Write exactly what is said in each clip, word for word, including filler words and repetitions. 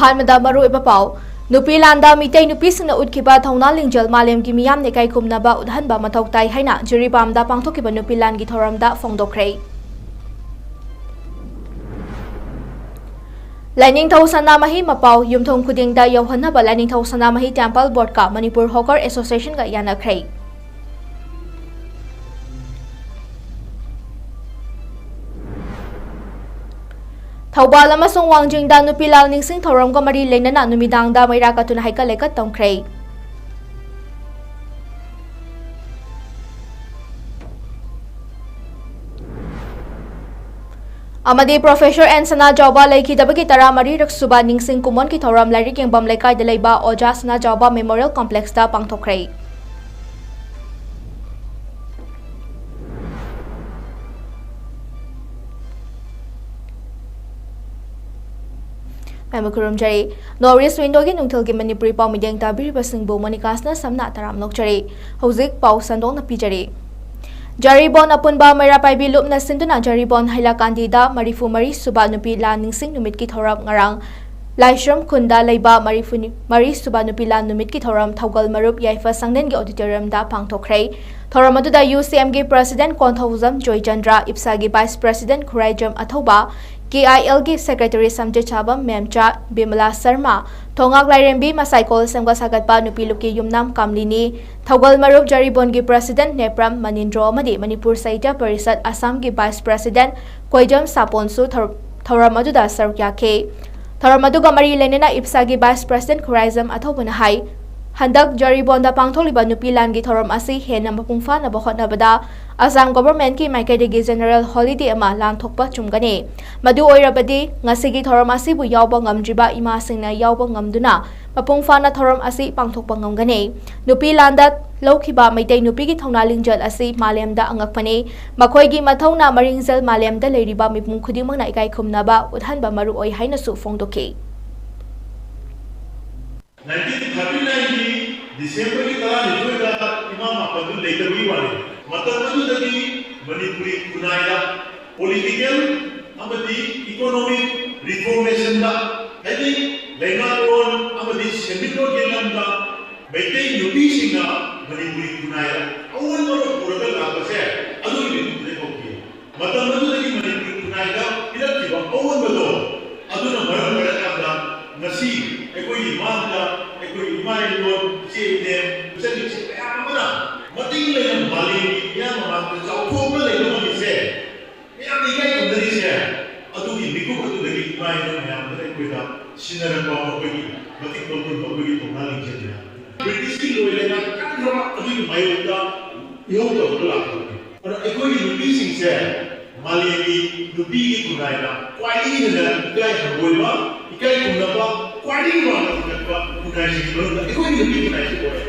ꯑꯍꯥꯟꯕꯗ ꯃꯔꯨꯑꯣꯏꯕ ꯄꯥꯎ꯫ ꯅꯨꯄꯤ ꯂꯥꯟꯗ ꯃꯤꯇꯩ ꯅꯨꯄꯤꯁꯤꯡꯅ ꯎꯠꯈꯤꯕ ꯊꯧꯅꯥ ꯂꯤꯡꯖꯦꯜ ꯃꯥꯂꯦꯝꯒꯤ ꯃꯤꯌꯥꯝꯅ ꯏꯀꯥꯏ ꯈꯨꯝꯅꯕ ꯎꯠꯍꯟꯕ ꯃꯊꯧ ꯇꯥꯏ ꯍꯥꯏꯅ ꯖꯤꯔꯤꯕꯥꯝꯗ ꯄꯥꯡꯊꯣꯛꯈꯤꯕ ꯅꯨꯄꯤ ꯂꯥꯟꯒꯤ ꯊꯧꯔꯝꯗ ꯐꯣꯡꯗꯣꯛꯈ꯭ꯔꯦ꯫ ꯂꯥꯏꯅꯤꯡꯊꯧ ꯁꯅꯥꯃꯍꯤ ꯃꯄꯥꯎ ꯌꯨꯝꯊꯣꯡ ꯈꯨꯗꯤꯡꯗ ꯌꯧꯍꯟꯅꯕ ꯂꯥꯏꯅꯤꯡꯊꯧ ꯁꯅꯥꯃꯍꯤ ꯇꯦꯝꯄꯜ ꯕꯣꯔꯗꯀ ꯃꯅꯤꯄꯨꯔ ꯍꯣꯀꯔ ꯑꯦꯁꯣꯁꯤꯌꯦꯁꯟꯒ ꯌꯥꯅꯈ꯭ꯔꯦ꯫ ꯊꯧꯕꯥꯜ ꯑꯃꯁꯨꯡ ꯋꯥꯡꯖꯤꯡꯗ ꯅꯨꯄꯤ ꯂꯥꯜ ꯅꯤꯡꯁꯤꯡ ꯊꯧꯔꯝꯒ ꯃꯔꯤ ꯂꯩꯅꯅ ꯅꯨꯃꯤꯗꯥꯡꯗ ꯃꯩꯔꯥ ꯀꯠꯇꯨꯅ ꯍꯩꯀꯠ ꯂꯩꯀꯠ ꯇꯧꯈ꯭ꯔꯦ꯫ ꯑꯃꯗꯤ ꯄ꯭ꯔꯣꯐꯦꯁꯔ ꯑꯦꯟ ꯁꯅꯥꯖꯥꯎꯕ ꯂꯩꯈꯤꯗꯕꯒꯤ ꯇꯔꯥꯃꯔꯤꯔꯛ ꯁꯨꯕ ꯅꯤꯡꯁꯤꯡ ꯀꯨꯝꯑꯣꯟꯒꯤ ꯊꯧꯔꯝ ꯂꯥꯏꯔꯤꯛ ꯌꯦꯡꯐꯝ ꯂꯩꯀꯥꯏꯗ ꯂꯩꯕ ꯑꯣꯖꯥ ꯁꯅꯥꯖꯥꯎꯕ ꯃꯦꯃꯣꯔꯤꯌꯦꯜ ꯀꯝꯄ꯭ꯂꯦꯛꯁꯇ ꯄꯥꯡꯊꯣꯛꯈ꯭ꯔꯦ꯫ ꯃꯌꯥꯝꯕꯨ ꯈꯨꯔꯨꯝꯖꯔꯤ꯫ ꯅꯣꯔꯠ ꯏꯁ ꯋꯤꯟꯗꯣꯒꯤ ꯅꯨꯡꯊꯤꯜꯒꯤ ꯃꯅꯤꯄꯨꯔꯤ ꯄꯥꯎ ꯃꯤꯠꯌꯦꯡ ꯇꯥꯕꯤꯔꯤꯕꯁꯤꯡꯕꯨ ꯃꯣꯅꯤꯀꯥꯁꯅ ꯁꯝꯅ ꯇꯔꯥꯝꯅ ꯑꯣꯛꯆꯔꯤ꯫ ꯍꯧꯖꯤꯛ ꯄꯥꯎ ꯁꯟꯗꯣꯛꯅ ꯄꯤꯖꯔꯤ꯫ ꯖꯔꯤꯕꯣꯟ ꯑꯄꯨꯟꯕ ꯃꯩꯔꯥ ꯄꯥꯏꯕꯤ ꯂꯨꯞꯅ ꯁꯤꯟꯗꯨꯅ ꯖꯔꯤꯕꯣꯟ ꯍꯩꯂꯥꯀꯥꯟꯗꯤꯗ ꯃꯔꯤꯐꯨ ꯃꯔꯤ ꯁꯨꯕ ꯅꯨꯄꯤ ꯂꯥꯟ ꯅꯤꯡꯁꯤꯡ ꯅꯨꯃꯤꯠꯀꯤ ꯊꯧꯔꯝ ꯉꯔꯥꯡ ꯂꯥꯏꯁ꯭ꯔꯝ ꯈꯨꯟꯗ ꯂꯩꯕ ꯃꯔꯤꯐꯨ ꯃꯔꯤ ꯁꯨꯕ ꯅꯨꯄꯤ ꯂꯥꯟ ꯅꯨꯃꯤꯠꯀꯤ ꯊꯧꯔꯝ ꯊꯧꯒꯜ ꯃꯔꯨꯞ ꯌꯥꯏꯐ ꯁꯪꯂꯦꯟꯒꯤ ꯑꯣꯗꯤꯇꯣꯔꯤꯌꯝꯗ ꯄꯥꯡꯊꯣꯛꯈ꯭ꯔꯦ꯫ ꯊꯧꯔꯝ ꯑꯗꯨꯗ ꯌꯨ ꯁꯤ ꯑꯦꯝꯒꯤ president Konthoujam Joychandra, ꯏꯞꯁꯥꯒꯤ vice president Khuraijam ꯑꯊꯧꯕ, ꯀꯦ ꯑꯥꯏ ꯑꯦꯜꯒꯤ ꯁꯦꯀ꯭ꯔꯦꯇꯔꯤ ꯁꯝꯖꯦꯠꯁꯥꯕꯝ ꯃꯦꯝꯆꯥ, ꯕꯤꯃꯂꯥ ꯁꯔꯃ, ꯊꯣꯉꯥꯛ ꯂꯥꯏꯔꯦꯝꯕꯤ, ꯃꯁꯥꯏꯀꯣꯜ ꯁꯦꯝꯒꯠ ꯁꯥꯒꯠꯄ ꯅꯨꯄꯤ ꯂꯨꯞꯀꯤ ꯌꯨꯝꯅꯥꯝ ꯀꯥꯝꯂꯤꯅꯤ, ꯊꯧꯒꯜ ꯃꯔꯨꯞ ꯖꯔꯤꯕꯣꯟꯒꯤ ꯄ꯭ꯔꯁꯤꯗꯦꯟꯠ ꯅꯦꯄ꯭ꯔꯝ ꯃꯅꯤꯟꯗ꯭ꯔꯣ ꯑꯃꯗꯤ ꯃꯅꯤꯄꯨꯔ ꯁꯥꯍꯤꯇ꯭ꯌ ꯄꯔꯤꯁꯠ ꯑꯁꯥꯝꯒꯤ ꯚꯥꯏꯁ ꯄ꯭ꯔꯁꯤꯗꯦꯟꯠ ꯀꯣꯏꯖꯝ ꯁꯥꯄꯣꯟꯁꯨ ꯊꯧ-, ꯊꯧꯔꯝ ꯑꯗꯨꯗ ꯁꯔꯨꯛ ꯌꯥꯈꯤ꯫ ꯊꯧꯔꯝ ꯑꯗꯨꯒ ꯃꯔꯤ ꯂꯩꯅꯅ ꯏꯞꯁꯥꯒꯤ ꯚꯥꯏꯁ ꯄ꯭ꯔꯁꯤꯗꯦꯟꯠ ꯈꯨꯔꯥꯏꯖꯝ ꯑꯊꯧꯕꯅ ꯍꯥꯏ, ꯍꯟꯗꯛ ꯖꯔꯤꯕꯣꯟꯗ ꯄꯥꯡꯊꯣꯛꯂꯤꯕ ꯅꯨꯄꯤ ꯂꯥꯟꯒꯤ ꯊꯧꯔꯝ ꯑꯁꯤ ꯍꯦꯟꯅ ꯃꯄꯨꯡ ꯐꯥꯅꯕ ꯍꯣꯠꯅꯕꯗ ꯑꯁꯥꯝ ꯒꯣꯚꯔꯟꯃꯦꯟꯠꯀꯤ ꯃꯥꯏꯀꯩꯗꯒꯤ ꯖꯦꯅꯔꯦꯜ ꯍꯣꯂꯤꯗꯦ ꯑꯃ ꯂꯥꯟꯊꯣꯛꯄ ꯆꯨꯝꯒꯅꯤ꯫ ꯃꯗꯨ ꯑꯣꯏꯔꯕꯗꯤ ꯉꯁꯤꯒꯤ ꯊꯧꯔꯝ ꯑꯁꯤꯕꯨ ꯌꯥꯎꯕ ꯉꯝꯗ꯭ꯔꯤꯕ ꯏꯃꯥꯁꯤꯡꯅ ꯌꯥꯎꯕ ꯉꯝꯗꯨꯅ ꯃꯄꯨꯡ ꯐꯥꯅ ꯊꯧꯔꯝ ꯑꯁꯤ ꯄꯥꯡꯊꯣꯛꯄ ꯉꯝꯒꯅꯤ꯫ ꯅꯨꯄꯤ ꯂꯥꯟꯗ ꯂꯧꯈꯤꯕ ꯃꯩꯇꯩ ꯅꯨꯄꯤꯒꯤ ꯊꯧꯅꯥ ꯂꯤꯡꯖꯦꯜ ꯑꯁꯤ ꯃꯥꯂꯦꯝꯗ ꯑꯉꯛꯄꯅꯤ꯫ ꯃꯈꯣꯏꯒꯤ ꯃꯊꯧꯅꯥ ꯃꯔꯤꯡꯖꯦꯜ ꯃꯥꯂꯦꯝꯗ ꯂꯩꯔꯤꯕ ꯃꯤꯄꯨꯝ ꯈꯨꯗꯤꯡꯃꯛꯅ ꯏꯀꯥꯏ ꯈꯨꯝꯅꯕ ꯎꯠꯍꯟꯕ ꯃꯔꯨ ꯑꯣꯏ ꯍꯥꯏꯅꯁꯨ ꯐꯣꯡꯗꯣꯛꯈꯤ꯫ ꯅꯥꯏꯟꯇꯤꯟ ꯊꯥꯔꯇꯤ ꯅꯥꯏꯟꯒꯤ ꯗꯤꯁꯦꯝꯕꯔꯒꯤ ꯇꯔꯥꯅꯤꯊꯣꯏꯗ ꯏꯃꯥ ꯃꯥꯄꯟꯗꯨ ꯂꯩꯇꯕꯒꯤ ꯋꯥꯅꯤ꯫ ꯃꯇꯝ ꯑꯗꯨꯗꯒꯤ ꯃꯅꯤꯄꯨꯔꯤ ꯈꯨꯟꯅꯥꯏꯗ ꯄꯣꯂꯤꯇꯤꯀꯦꯜ ꯑꯃꯗꯤ ꯏꯀꯣꯅꯣꯃꯤꯛ ꯔꯤꯐꯣꯔꯃꯦꯁꯟꯗ, ꯍꯥꯏꯗꯤ ꯂꯩꯉꯥꯛꯂꯣꯟ ꯑꯃꯗꯤ ꯁꯦꯟꯃꯤꯠꯂꯣꯟꯒꯤ ꯂꯝꯗ ꯃꯩꯇꯩ ꯅꯨꯄꯤꯁꯤꯡꯅ ꯃꯅꯤꯄꯨꯔꯤ ꯈꯨꯟꯅꯥꯏꯗ ꯑꯑꯣꯟꯕ ꯑꯃ ꯄꯨꯔꯒ ꯂꯥꯛꯄꯁꯦ ꯑꯗꯨꯒꯤ ꯃꯤꯀꯨꯞꯇꯨꯗꯒꯤ ꯍꯧꯈꯤ꯫ ꯃꯇꯝ ꯑꯗꯨꯗꯒꯤ ꯃꯅꯤꯄꯨꯔꯤ ꯈꯨꯟꯅꯥꯏꯗ ꯄꯤꯔꯛꯈꯤꯕ ꯑꯑꯣꯟꯕꯗꯣ ꯑꯗꯨꯅ ꯃꯔꯝ ꯑꯣꯏꯔꯀꯥꯟꯗ ꯉꯁꯤ ꯑꯩꯈꯣꯏꯒꯤ ꯃꯥꯡꯗ ꯑꯩꯈꯣꯏꯒꯤ ꯏꯃꯥ ꯏꯂꯣꯟ, ꯏꯆꯦ ꯏꯅꯦ, ꯏꯆꯟ ꯏꯆꯦ ꯃꯌꯥꯝ ꯑꯃꯅ ꯃꯇꯤꯛ ꯂꯩꯅ ꯃꯥꯂꯦꯝꯒꯤ ꯃꯤꯌꯥꯝ ꯃꯃꯥꯡꯗ ꯆꯥꯎꯊꯣꯛꯅ ꯂꯩꯕ ꯉꯝꯃꯤꯁꯦ, ꯃꯌꯥꯝꯅ ꯏꯀꯥꯏ ꯈꯨꯝꯅꯔꯤꯁꯦ ꯑꯗꯨꯒꯤ ꯃꯤꯀꯨꯞ ꯑꯗꯨꯗꯒꯤ ꯏꯃꯥ ꯏꯅꯦ ꯃꯌꯥꯝꯗꯨꯅ ꯑꯩꯈꯣꯏꯗ ꯁꯤꯟꯅꯔꯛꯄ ꯃꯈꯣꯏꯒꯤ ꯃꯇꯤꯛ ꯃꯒꯨꯟ, ꯃꯈꯣꯏꯒꯤ ꯊꯧꯅꯥ ꯂꯤꯡꯖꯦꯜꯅ ꯕ꯭ꯔꯤꯇꯤꯁꯀꯤ ꯂꯣꯏꯅꯅ ꯀꯟꯈ꯭ꯔꯕ ꯑꯗꯨꯒꯤ ꯃꯥꯌꯣꯛꯇ ꯏꯍꯧ ꯇꯧꯔꯒ ꯂꯥꯛꯄꯅꯤ꯫ ꯑꯗꯣ ꯑꯩꯈꯣꯏꯒꯤ ꯅꯨꯄꯤꯁꯤꯡꯁꯦ ꯃꯥꯂꯦꯝꯒꯤ ꯅꯨꯄꯤꯒꯤ ꯈꯨꯟꯅꯥꯏꯗ ꯈ꯭ꯋꯥꯏꯗꯒꯤ ꯍꯦꯟꯅ ꯏꯀꯥꯏ ꯍꯪꯒꯣꯏꯕ, ꯏꯀꯥꯏ ꯈꯨꯝꯅꯕ, ꯈ꯭ꯋꯥꯏꯗꯒꯤ ꯋꯥꯡꯅ ꯊꯥꯡꯒꯠꯄ ꯈꯨꯟꯅꯥꯏꯁꯤꯡꯒꯤ ꯃꯅꯨꯡꯗ ꯑꯩꯈꯣꯏꯒꯤ ꯅꯨꯄꯤ ꯈꯨꯟꯅꯥꯏꯁꯤ ꯑꯣꯏꯔꯦ꯫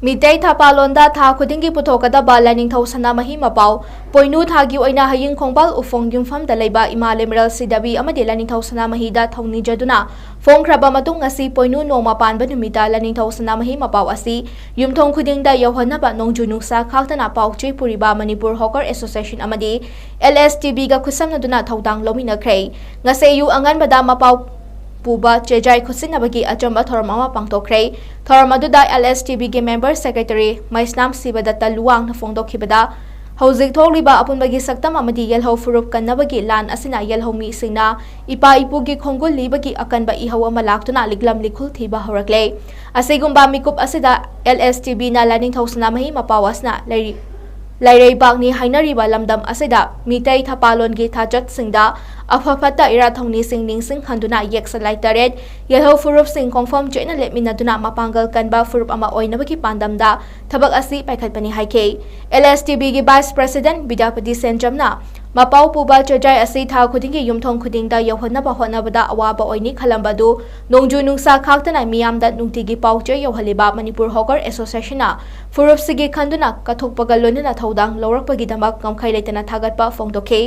ꯃꯤꯇꯩ ꯊꯥꯄꯥꯂꯣꯟꯗ ꯊꯥ ꯈꯨꯗꯤꯡꯒꯤ ꯄꯨꯊꯣꯛꯀꯗꯕ ꯂꯥꯏꯅꯤꯡꯊꯧ ꯁꯅꯥꯃꯍꯤ ꯃꯄꯥꯎ ꯄꯣꯏꯅꯨ ꯊꯥꯒꯤ ꯑꯣꯏꯅ ꯍꯌꯤꯡ ꯈꯣꯡꯕꯥꯜ ꯎꯐꯣꯡ ꯌꯨꯝꯐꯝꯗ ꯂꯩꯕ ꯏꯃꯥ ꯂꯩꯃꯔꯦꯜ ꯁꯤꯗꯕꯤ ꯑꯃꯗꯤ ꯂꯥꯏꯅꯤꯡꯊꯧ ꯁꯅꯥꯃꯍꯤꯗ ꯊꯧꯅꯤꯖꯗꯨꯅ ꯐꯣꯡꯈ꯭ꯔꯕ ꯃꯇꯨꯡ, ꯉꯁꯤ ꯄꯣꯏꯅꯨ ꯅꯣꯡꯃ ꯄꯥꯟꯕ ꯅꯨꯃꯤꯠꯇ ꯂꯥꯏꯅꯤꯡꯊꯧ ꯁꯅꯥꯃꯍꯤ ꯃꯄꯥꯎ ꯑꯁꯤ ꯌꯨꯝꯊꯣꯡ ꯈꯨꯗꯤꯡꯗ ꯌꯧꯍꯟꯅꯕ ꯅꯣꯡꯖꯨ ꯅꯨꯡꯁꯥ ꯈꯥꯛꯇꯅ ꯄꯥꯎ ꯆꯦ ꯄꯨꯔꯤꯕ ꯃꯅꯤꯄꯨꯔ ꯍꯣꯀꯔ ꯑꯦꯁꯣꯁꯤꯌꯦꯁꯟ ꯑꯃꯗꯤ ꯑꯦꯜ ꯑꯦꯁ ꯇꯤ ꯕꯤꯒ ꯈꯨꯠꯁꯝꯅꯗꯨꯅ ꯊꯧꯗꯥꯡ ꯂꯧꯃꯤꯟꯅꯈ꯭ꯔꯦ꯫ ꯉꯁꯤ ꯑꯌꯨꯛ ꯑꯉꯟꯕꯗ ꯃꯄꯥꯎ ꯄꯨꯕ ꯆꯦꯖꯥꯏ ꯈꯨꯠꯁꯤꯟꯅꯕꯒꯤ ꯑꯆꯝꯕ ꯊꯧꯔꯝ ꯑꯃ ꯄꯥꯡꯊꯣꯛꯈ꯭ꯔꯦ꯫ ꯊꯧꯔꯝ ꯑꯗꯨꯗ L S T ꯕꯤꯒꯤ member secretary ꯃꯩꯁꯅꯥꯝ ꯁꯤꯕꯗꯠꯇ ꯂꯨꯋꯥꯡꯅ ꯐꯣꯡꯗꯣꯛꯈꯤꯕꯗ, ꯍꯧꯖꯤꯛ ꯊꯣꯛꯂꯤꯕ ꯑꯄꯨꯟꯕꯒꯤ ꯁꯛꯇꯝ ꯑꯃꯗꯤ ꯌꯦꯜꯍꯧ ꯐꯨꯔꯨꯞ ꯀꯟꯅꯕꯒꯤ ꯂꯥꯟ ꯑꯁꯤꯅ ꯌꯦꯜꯍꯧ ꯃꯤꯁꯤꯡꯅ ꯏꯄꯥ ꯏꯄꯨꯒꯤ ꯈꯣꯡꯒꯨꯜ ꯂꯤꯕꯒꯤ ꯑꯀꯟꯕ ꯏꯍꯧ ꯑꯃ ꯂꯥꯛꯇꯨꯅ ꯂꯤꯛꯂꯝ ꯂꯤꯈꯨꯜ ꯊꯤꯕ ꯍꯧꯔꯛꯂꯦ꯫ ꯑꯁꯤꯒꯨꯝꯕ ꯃꯤꯀꯨꯞ ꯑꯁꯤꯗ ꯑꯦꯜ ꯑꯦꯁ ꯇꯤ ꯕꯤꯅ ꯂꯥꯏꯅꯤꯡꯊꯧ ꯁꯅꯥꯃꯍꯤ ꯃꯄꯥꯎ ꯑꯁꯤꯅ ꯂꯩꯔꯤ-, ꯂꯩꯔꯩꯕꯥꯛꯅꯤ ꯍꯥꯏꯅꯔꯤꯕ ꯂꯝꯗꯝ ꯑꯁꯤꯗ ꯃꯤꯇꯩ ꯊꯥꯄꯥꯂꯣꯟꯒꯤ ꯊꯥꯆꯠꯁꯤꯡꯗ ꯑꯐ ꯐꯠꯇ ꯏꯔꯥꯠ ꯊꯧꯅꯤꯁꯤꯡ ꯅꯤꯡꯁꯤꯡꯍꯟꯗꯨꯅ ꯌꯦꯛꯁ ꯂꯥꯏ ꯇꯔꯦꯠ, ꯌꯦꯜꯍꯧ ꯐꯨꯔꯨꯞꯁꯤꯡ ꯈꯣꯡꯐꯝ ꯆꯦꯠꯅ ꯂꯦꯞꯃꯤꯟꯅꯗꯨꯅ ꯃꯄꯥꯡꯒꯜ ꯀꯟꯕ ꯐꯨꯔꯨꯞ ꯑꯃ ꯑꯣꯏꯅꯕꯒꯤ ꯄꯥꯟꯗꯝꯗ ꯊꯕꯛ ꯑꯁꯤ ꯄꯥꯏꯈꯠꯄꯅꯤ ꯍꯥꯏꯈꯤ꯫ L S T ꯕꯤꯒꯤ vice president Bidyapati ꯁꯦꯟꯖꯝꯅ ꯃꯄꯥꯎ ꯄꯨꯕ ꯆꯦꯖꯥꯏ ꯑꯁꯤ ꯊꯥ ꯈꯨꯗꯤꯡꯒꯤ ꯌꯨꯝꯊꯣꯡ ꯈꯨꯗꯤꯡꯗ ꯌꯧꯍꯟꯅꯕ ꯍꯣꯠꯅꯕꯗ ꯑꯋꯥꯕ ꯑꯣꯏꯅꯤ ꯈꯜꯂꯝꯕ ꯑꯗꯨ ꯅꯣꯡꯖꯨ ꯅꯨꯡꯁꯥ ꯈꯥꯛꯇꯅ ꯃꯤꯌꯥꯝꯗ ꯅꯨꯡꯇꯤꯒꯤ ꯄꯥꯎ ꯆꯦ ꯌꯧꯍꯜꯂꯤꯕ ꯃꯅꯤꯄꯨꯔ ꯍꯣꯀꯔ ꯑꯦꯁꯣꯁꯤꯌꯦꯁꯟꯅ ꯐꯨꯔꯨꯞꯁꯤꯒꯤ ꯈꯟꯗꯨꯅ ꯀꯠꯊꯣꯛꯄꯒ ꯂꯣꯏꯅꯅ ꯊꯧꯗꯥꯡ ꯂꯧꯔꯛꯄꯒꯤꯗꯃꯛ ꯉꯝꯈꯩ ꯂꯩꯇꯅ ꯊꯥꯒꯠꯄ ꯐꯣꯡꯗꯣꯛꯈꯤ꯫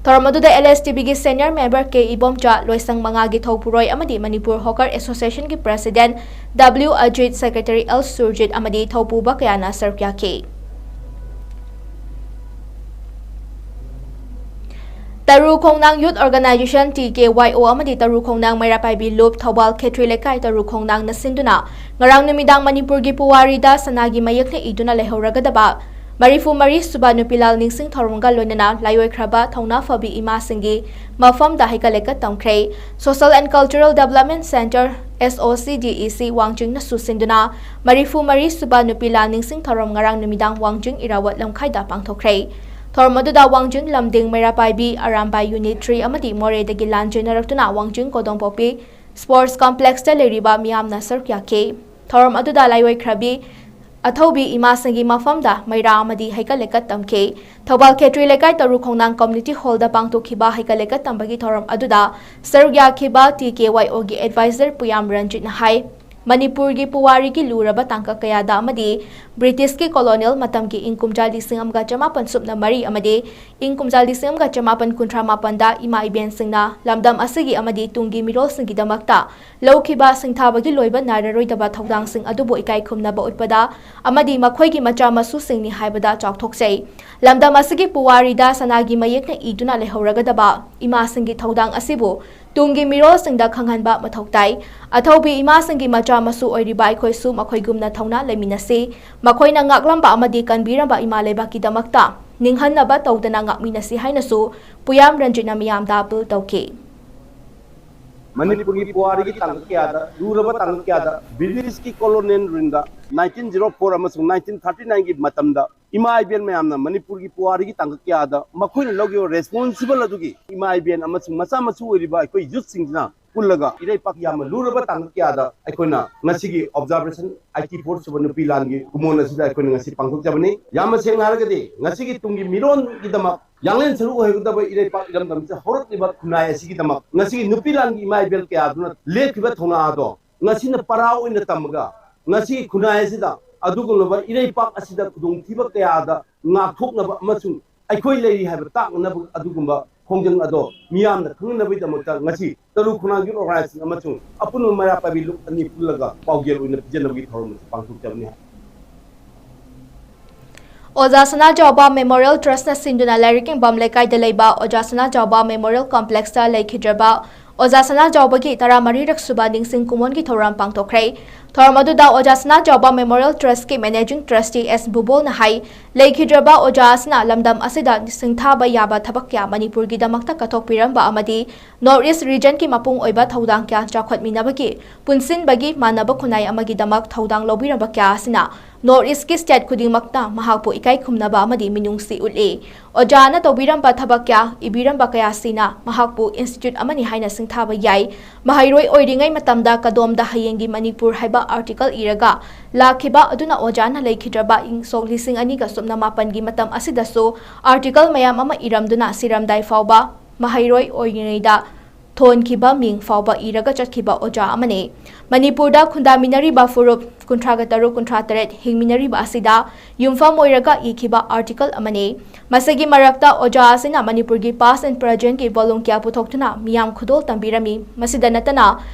ꯊꯧꯔꯝ ꯑꯗꯨꯗ ꯑꯦꯜ ꯑꯦꯁ ꯇꯤ ꯕꯤꯒꯤ ꯁꯦꯅꯤꯌꯔ ꯃꯦꯝꯕꯔ ꯀꯦ ꯏꯕꯣꯝꯆꯥ, ꯂꯣꯏꯁꯪ ꯃꯉꯥꯒꯤ ꯊꯧꯄꯨꯔꯣꯏ ꯑꯃꯗꯤ ꯃꯅꯤꯄꯨꯔ ꯍꯣꯀꯔ ꯑꯦꯁꯣꯁꯤꯌꯦꯁꯟꯒꯤ president W Ajit, secretary L Surjit ꯑꯃꯗꯤ ꯊꯧꯄꯨꯕ ꯀꯌꯥꯅ ꯁꯔꯨꯛ ꯌꯥꯈꯤ꯫ ꯇꯔꯨ ꯈꯣꯡꯅꯥꯡ Youth Organization, T K Y O, ꯑꯃꯗꯤ ꯇꯔꯨ ꯈꯣꯡꯅꯥꯡ ꯃꯩꯔꯥ ꯄꯥꯏꯕꯤ ꯂꯨꯞ, ꯊꯧꯕꯥꯜ ꯈꯦꯇ꯭ꯔꯤ ꯂꯩꯀꯥꯏ ꯇꯔꯨ ꯈꯣꯡꯅꯥꯡꯅ ꯁꯤꯟꯗꯨꯅ ꯉꯔꯥꯡ ꯅꯨꯃꯤꯗꯥꯡ ꯃꯅꯤꯄꯨꯔꯒꯤ ꯄꯨꯋꯥꯔꯤꯗ ꯁꯅꯥꯒꯤ ꯃꯌꯦꯛꯅ ꯏꯗꯨꯅ ꯂꯩꯍꯧꯔꯒꯗꯕ ꯃꯔꯤꯐꯨ ꯃꯔꯤ ꯁꯨꯕ ꯅꯨꯄꯤꯂꯥꯜ ꯅꯤꯡꯁꯤꯡ ꯊꯧꯔꯝꯒ ꯂꯣꯏꯅꯅ ꯂꯥꯏꯑꯣꯏꯈ꯭ꯔꯕ ꯊꯧꯅꯥ ꯐꯕꯤ ꯏꯃꯥꯁꯤꯡꯒꯤ ꯃꯐꯝꯗ ꯍꯩꯀꯠ ꯂꯩꯀꯠ ꯇꯝꯈ꯭ꯔꯦ꯫ Social and Cultural Development Centre, S O C D E C, ꯋꯥꯡꯖꯤꯡꯅꯁꯨ ꯁꯤꯟꯗꯨꯅ ꯃꯔꯤꯐꯨ ꯃꯔꯤ ꯁꯨꯕ ꯅꯨꯄꯤꯂꯥꯜ ꯅꯤꯡꯁꯤꯡ ꯊꯧꯔꯝ ꯉꯔꯥꯡ ꯅꯨꯃꯤꯗꯥꯡ ꯋꯥꯡꯖꯤꯡ ꯏꯔꯥꯕꯣꯠ ꯂꯝꯈꯥꯏꯗ ꯄꯥꯡꯊꯣꯛꯈ꯭ꯔꯦ꯫ ꯊꯧꯔꯝ ꯑꯗꯨꯗ ꯋꯥꯡꯖꯤꯡ ꯂꯝꯗꯤꯡ ꯃꯩꯔꯥ ꯄꯥꯏꯕꯤ, ꯑꯔꯥꯝꯕꯥꯏ Unit three ꯑꯃꯗꯤ ꯃꯣꯔꯦꯗꯒꯤ ꯂꯥꯟ ꯆꯦꯟꯅꯔꯛꯇꯨꯅ ꯋꯥꯡꯖꯤꯡ ꯀꯣꯗꯣꯝꯄꯣꯛꯄꯤ Sports Complex ꯇ ꯂꯩꯔꯤꯕ ꯃꯤꯌꯥꯝꯅ ꯁꯔꯨꯛ ꯌꯥꯈꯤ꯫ ꯊꯧꯔꯝ ꯑꯗꯨꯗ ꯂꯥꯏꯑꯣꯏꯈ꯭ꯔꯕꯤ ꯑꯊꯧꯕꯤ ꯏꯃꯥꯁꯤꯡꯒꯤ ꯃꯐꯝꯗ ꯃꯩꯔꯥ ꯑꯃꯗꯤ ꯍꯩꯀꯠ ꯂꯩꯀꯠ ꯇꯝꯈꯤ꯫ ꯊꯧꯕꯥꯜ ꯈꯦꯇ꯭ꯔꯤ ꯂꯩꯀꯥꯏ ꯇꯔꯨ ꯈꯣꯡꯅꯥꯡ Community Hall ꯗ ꯄꯥꯡꯊꯣꯛꯈꯤꯕ ꯍꯩꯀꯠ ꯂꯩꯀꯠ ꯇꯝꯕꯒꯤ ꯊꯧꯔꯝ ꯑꯗꯨꯗ ꯁꯔꯨꯛ ꯌꯥꯈꯤꯕ T K Y O ꯒꯤ Advisor ꯄꯨꯌꯥꯝ ꯔꯟꯖꯤꯠꯅ ꯍꯥꯏ, ꯃꯅꯤꯄꯨꯔꯒꯤ ꯄꯨꯋꯥꯔꯤꯒꯤ ꯂꯨꯔꯕ ꯇꯥꯡꯀꯛ ꯀꯌꯥꯗ ꯑꯃꯗꯤ ꯕ꯭ꯔꯤꯇꯤꯁꯀꯤ colonial ꯃꯇꯝꯒꯤ ꯏꯪ ꯀꯨꯝꯖꯥ ꯂꯤꯁꯤꯡ ꯑꯃꯒ ꯆꯃꯥꯄꯟ ꯁꯨꯞꯅ ꯃꯔꯤ ꯑꯃꯗꯤ ꯏꯪ ꯀꯨꯝꯖꯥ ꯂꯤꯁꯤꯡ ꯑꯃꯒ ꯆꯃꯥꯄꯟ ꯀꯨꯟꯊ꯭ꯔꯥ ꯃꯥꯄꯟꯗ ꯏꯃꯥ ꯏꯕꯦꯟꯁꯤꯡꯅ ꯂꯝꯗꯝ ꯑꯁꯤꯒꯤ ꯑꯃꯗꯤ ꯇꯨꯡꯒꯤ ꯃꯤꯔꯣꯜꯁꯤꯡꯒꯤꯗꯃꯛꯇ ꯂꯧꯈꯤꯕ ꯁꯤꯡꯊꯥꯕꯒꯤ ꯂꯣꯏꯕ ꯅꯥꯏꯔꯔꯣꯏꯗꯕ ꯊꯧꯗꯥꯡꯁꯤꯡ ꯑꯗꯨꯕꯨ ꯏꯀꯥꯏ ꯈꯨꯝꯅꯕ ꯎꯠꯄꯗ ꯑꯃꯗꯤ ꯃꯈꯣꯏꯒꯤ ꯃꯆꯥ ꯃꯁꯨꯁꯤꯡꯅꯤ ꯍꯥꯏꯕꯗ ꯆꯥꯎꯊꯣꯛꯆꯩ꯫ ꯂꯝꯗꯝ ꯑꯁꯤꯒꯤ ꯄꯨꯋꯥꯔꯤꯗ ꯁꯅꯥꯒꯤ ꯃꯌꯦꯛꯅ ꯏꯗꯨꯅ ꯂꯩꯍꯧꯔꯒꯗꯕ ꯏꯃꯥꯁꯤꯡꯒꯤ ꯊꯧꯗꯥꯡ ꯑꯁꯤꯕꯨ ꯇꯨꯡꯒꯤ ꯃꯤꯔꯣꯜꯁꯤꯡꯗ ꯈꯪꯍꯟꯕ ꯃꯊꯧ ꯇꯥꯏ꯫ ꯑꯊꯧꯕꯤ ꯏꯃꯥꯁꯤꯡꯒꯤ ꯃꯆꯥ ꯃꯁꯨ ꯑꯣꯏꯔꯤꯕ ꯑꯩꯈꯣꯏꯁꯨ ꯃꯈꯣꯏꯒꯨꯝꯅ ꯊꯧꯅꯥ ꯂꯩꯃꯤꯟꯅꯁꯤ꯫ ꯃꯈꯣꯏꯅ ꯉꯥꯛꯂꯝꯕ ꯑꯃꯗꯤ ꯀꯟꯕꯤꯔꯝꯕ ꯏꯃꯥ ꯂꯩꯕꯥꯛꯀꯤꯗꯃꯛꯇ ꯅꯤꯡꯍꯟꯅꯕ ꯇꯧꯗꯅ ꯉꯥꯛꯃꯤꯟꯅꯁꯤ ꯍꯥꯏꯅꯁꯨ ꯄꯨꯌꯥꯝ ꯔꯟꯖꯤꯠꯅ ꯃꯤꯌꯥꯝꯗ ꯑꯥꯄꯤꯜ ꯇꯧꯈꯤ꯫ ꯃꯅꯤꯄꯨꯔꯒꯤ ꯄꯨꯋꯥꯔꯤꯒꯤ ꯇꯥꯡꯀꯛ ꯀꯌꯥꯗ, ꯂꯨꯔꯕ ꯇꯥꯡꯀꯛ ꯀꯌꯥꯗ ꯕ꯭ꯔꯤꯇꯤꯁꯀꯤ colonial ꯔꯨꯜꯗ nineteen zero four ꯑꯃꯁꯨꯡ nineteen thirty nine ꯒꯤ ꯃꯇꯝꯗ ꯏꯃꯥ ꯏꯕꯦꯟ ꯃꯌꯥꯝꯅ ꯃꯅꯤꯄꯨꯔꯒꯤ ꯄꯨꯋꯥꯔꯤꯒꯤ ꯇꯥꯡꯀꯛ ꯀꯌꯥꯗ ꯃꯈꯣꯏꯅ ꯂꯧꯈꯤꯕ responsible ꯑꯗꯨꯒꯤ ꯏꯃꯥ ꯏꯕꯦꯟ ꯑꯃꯁꯨꯡ ꯃꯆꯥ ꯃꯁꯨ ꯑꯣꯏꯔꯤꯕ ꯑꯩꯈꯣꯏ youth ꯁꯤꯡꯁꯤꯅ ꯄꯨꯜꯂꯒ ꯏꯔꯩꯄꯥꯛ ꯌꯥꯝꯅ ꯂꯨꯔꯕ ꯇꯥꯡꯀꯛ ꯀꯌꯥꯗ ꯑꯩꯈꯣꯏꯅ ꯉꯁꯤꯒꯤ observation eighty four ꯁꯨꯕ ꯅꯨꯄꯤ ꯂꯥꯟꯒꯤ ꯀꯨꯝꯑꯣꯟ ꯑꯁꯤꯗ ꯑꯩꯈꯣꯏꯅ ꯉꯁꯤ ꯄꯥꯡꯊꯣꯛꯆꯕꯅꯤ꯫ ꯌꯥꯝꯅ ꯁꯦꯡꯅ ꯍꯥꯏꯔꯒꯗꯤ ꯉꯁꯤꯒꯤ ꯇꯨꯡꯒꯤ ꯃꯤꯔꯣꯟꯒꯤꯗꯃꯛ ꯌꯥꯡꯂꯦꯟ ꯁꯔꯨꯛ ꯑꯣꯏꯍꯧꯒꯗꯕ ꯏꯔꯩꯄꯥꯛ ꯏꯔꯝꯗꯝꯁꯤꯗ ꯍꯧꯔꯛꯂꯤꯕ ꯈꯨꯟꯅꯥꯏ ꯑꯁꯤꯒꯤꯗꯃꯛ ꯉꯁꯤꯒꯤ ꯅꯨꯄꯤ ꯂꯥꯟꯒꯤ ꯏꯃꯥ ꯏꯕꯦꯜ ꯀꯌꯥ ꯑꯗꯨꯅ ꯂꯦꯞꯈꯤꯕ ꯊꯧꯅꯥ ꯑꯗꯣ ꯉꯁꯤꯅ ꯄꯔꯥ ꯑꯣꯏꯅ ꯇꯝꯃꯒ ꯉꯁꯤꯒꯤ ꯈꯨꯟꯅꯥꯏ ꯑꯁꯤꯗ ꯑꯗꯨꯒꯨꯝꯂꯕ ꯏꯔꯩꯄꯥꯛ ꯑꯁꯤꯗ ꯈꯨꯗꯣꯡꯊꯤꯕ ꯀꯌꯥꯗ ꯉꯥꯛꯊꯣꯛꯅꯕ ꯑꯃꯁꯨꯡ ꯑꯩꯈꯣꯏ ꯂꯩꯔꯤ ꯍꯥꯏꯕ ꯇꯥꯛꯅꯅꯕ ꯑꯗꯨꯒꯨꯝꯕ ꯈꯣꯡꯖꯪ ꯑꯗꯣ ꯃꯤꯌꯥꯝꯅ ꯈꯪꯅꯕꯒꯤꯗꯃꯛꯇ ꯉꯁꯤ ꯇꯔꯨ ꯈꯨꯅꯥꯡꯒꯤ organization ꯑꯃꯁꯨꯡ ꯑꯄꯨꯟꯕ ꯃꯩꯔꯥ ꯄꯥꯏꯕꯤ ꯂꯨꯞ ꯑꯅꯤ ꯄꯨꯜꯂꯒ ꯄꯥꯎꯖꯦꯜ ꯑꯣꯏꯅ ꯄꯤꯖꯅꯕꯒꯤ ꯊꯧꯔꯝ ꯑꯁꯤ ꯄꯥꯡꯊꯣꯛꯆꯕꯅꯤ꯫ ꯑꯣꯖꯥ ꯁꯅꯥꯖꯥꯎꯕ Memorial Trustꯅ ꯁꯤꯟꯗꯨꯅ ꯂꯥꯏꯔꯤꯛ ꯌꯦꯡꯐꯝ ꯂꯩꯀꯥꯏꯗ ꯂꯩꯕ ꯑꯣꯖꯥ ꯁꯅꯥꯖꯥꯎꯕ Memorial Complexꯇ ꯂꯩꯈꯤꯗ꯭ꯔꯕ ꯑꯣꯖꯥ ꯁꯅꯥꯖꯥꯎꯕꯒꯤ ꯇꯔꯥꯃꯔꯤꯔꯛ ꯁꯨꯕ ꯅꯤꯡꯁꯤꯡ ꯀꯨꯃꯣꯟꯒꯤ ꯊꯧꯔꯝ ꯄꯥꯡꯊꯣꯛꯈ꯭ꯔꯦ꯫ ꯊꯧꯔꯝ ꯑꯗꯨꯗ ꯑꯣꯖꯥ ꯁꯅꯥꯖꯥꯎꯕ Memorial Trustꯀꯤ Managing Trustee ꯑꯦꯁ ꯕꯨꯕꯣꯜꯅ ꯍꯥꯏ, ꯂꯩꯈꯤꯗ꯭ꯔꯕ ꯑꯣꯖꯥ ꯑꯁꯤꯅ ꯂꯝꯗꯝ ꯑꯁꯤꯗ ꯁꯤꯡꯊꯥꯕ ꯌꯥꯕ ꯊꯕꯛ ꯀꯌꯥ ꯃꯅꯤꯄꯨꯔꯒꯤꯗꯃꯛꯇ ꯀꯠꯊꯣꯛꯄꯤꯔꯝꯕ ꯑꯃꯗꯤ North East Regionꯒꯤ ꯃꯄꯨꯡ ꯑꯣꯏꯕ ꯊꯧꯗꯥꯡ ꯀꯌꯥ ꯆꯥꯎꯈꯠꯃꯤꯟꯅꯕꯒꯤ ꯄꯨꯟꯁꯤꯟꯕꯒꯤ ꯃꯥꯟꯅꯕ ꯈꯨꯟꯅꯥꯏ ꯑꯃꯒꯤꯗꯃꯛ ꯊꯧꯗꯥꯡ ꯂꯧꯕꯤꯔꯝꯕ ꯀꯌꯥ ꯑꯁꯤꯅ North Eastꯀꯤ state ꯈꯨꯗꯤꯡꯃꯛꯅ ꯃꯍꯥꯛꯄꯨ ꯏꯀꯥꯏ ꯈꯨꯝꯅꯕ ꯑꯃꯗꯤ ꯃꯤꯅꯨꯡꯁꯤ ꯎꯠꯂꯤ꯫ ꯑꯣꯖꯥꯅ ꯇꯧꯕꯤꯔꯝꯕ ꯊꯕꯛ ꯀꯌꯥ, ꯏꯕꯤꯔꯝꯕ ꯀꯌꯥ ꯑꯁꯤꯅ ꯃꯍꯥꯛꯄꯨ institute ꯑꯃꯅꯤ ꯍꯥꯏꯅ ꯁꯤꯡꯊꯥꯕ ꯌꯥꯏ꯫ ꯃꯍꯩꯔꯣꯏ ꯑꯣꯏꯔꯤꯉꯩ ꯃꯇꯝꯗ ꯀꯗꯣꯝꯗ ꯍꯌꯦꯡꯒꯤ ꯃꯅꯤꯄꯨꯔ ꯍꯥꯏꯕ article ꯏꯔꯒ ꯂꯥꯛꯈꯤꯕ ꯑꯗꯨꯅ ꯑꯣꯖꯥꯅ ꯂꯩꯈꯤꯗ꯭ꯔꯕ ꯏꯪ ꯁꯣꯛ ꯂꯤꯁꯤꯡ ꯑꯅꯤꯒ ꯁꯨꯞꯅ ꯃꯥꯄꯟꯒꯤ ꯃꯇꯝ ꯑꯁꯤꯗꯁꯨ article ꯃꯌꯥꯝ ꯑꯃ ꯏꯔꯝꯗꯨꯅ ꯁꯤꯔꯝꯗꯥꯏ ꯐꯥꯎꯕ ꯃꯍꯩꯔꯣꯏ ꯑꯣꯏꯔꯤꯉꯩꯗ ꯊꯣꯟꯈꯤꯕ ꯃꯤꯡ ꯐꯥꯎꯕ ꯏꯔꯒ ꯆꯠꯈꯤꯕ ꯑꯣꯖꯥ ꯑꯃꯅꯤ꯫ ꯃꯅꯤꯄꯨꯔꯗ ꯈꯨꯟꯗꯥꯃꯤꯟꯅꯔꯤꯕ ꯐꯨꯔꯨꯞ ꯀꯨꯟꯊ꯭ꯔꯥꯒ ꯇꯔꯨꯛ, ꯀꯨꯟꯊ꯭ꯔꯥ ꯇꯔꯦꯠ ꯍꯤꯡꯃꯤꯟꯅꯔꯤꯕ ꯑꯁꯤꯗ ꯌꯨꯝꯐꯝ ꯑꯣꯏꯔꯒ ꯏꯈꯤꯕ article ꯑꯃꯅꯤ꯫ ꯃꯁꯤꯒꯤ ꯃꯔꯛꯇ ꯑꯣꯖꯥ ꯑꯁꯤꯅ ꯃꯅꯤꯄꯨꯔꯒꯤ past and presentꯀꯤ volume ꯀꯌꯥ ꯄꯨꯊꯣꯛꯇꯨꯅ ꯃꯤꯌꯥꯝ ꯈꯨꯗꯣꯜ ꯇꯝꯕꯤꯔꯝꯃꯤ꯫ ꯃꯁꯤꯗ ꯅꯠꯇꯅ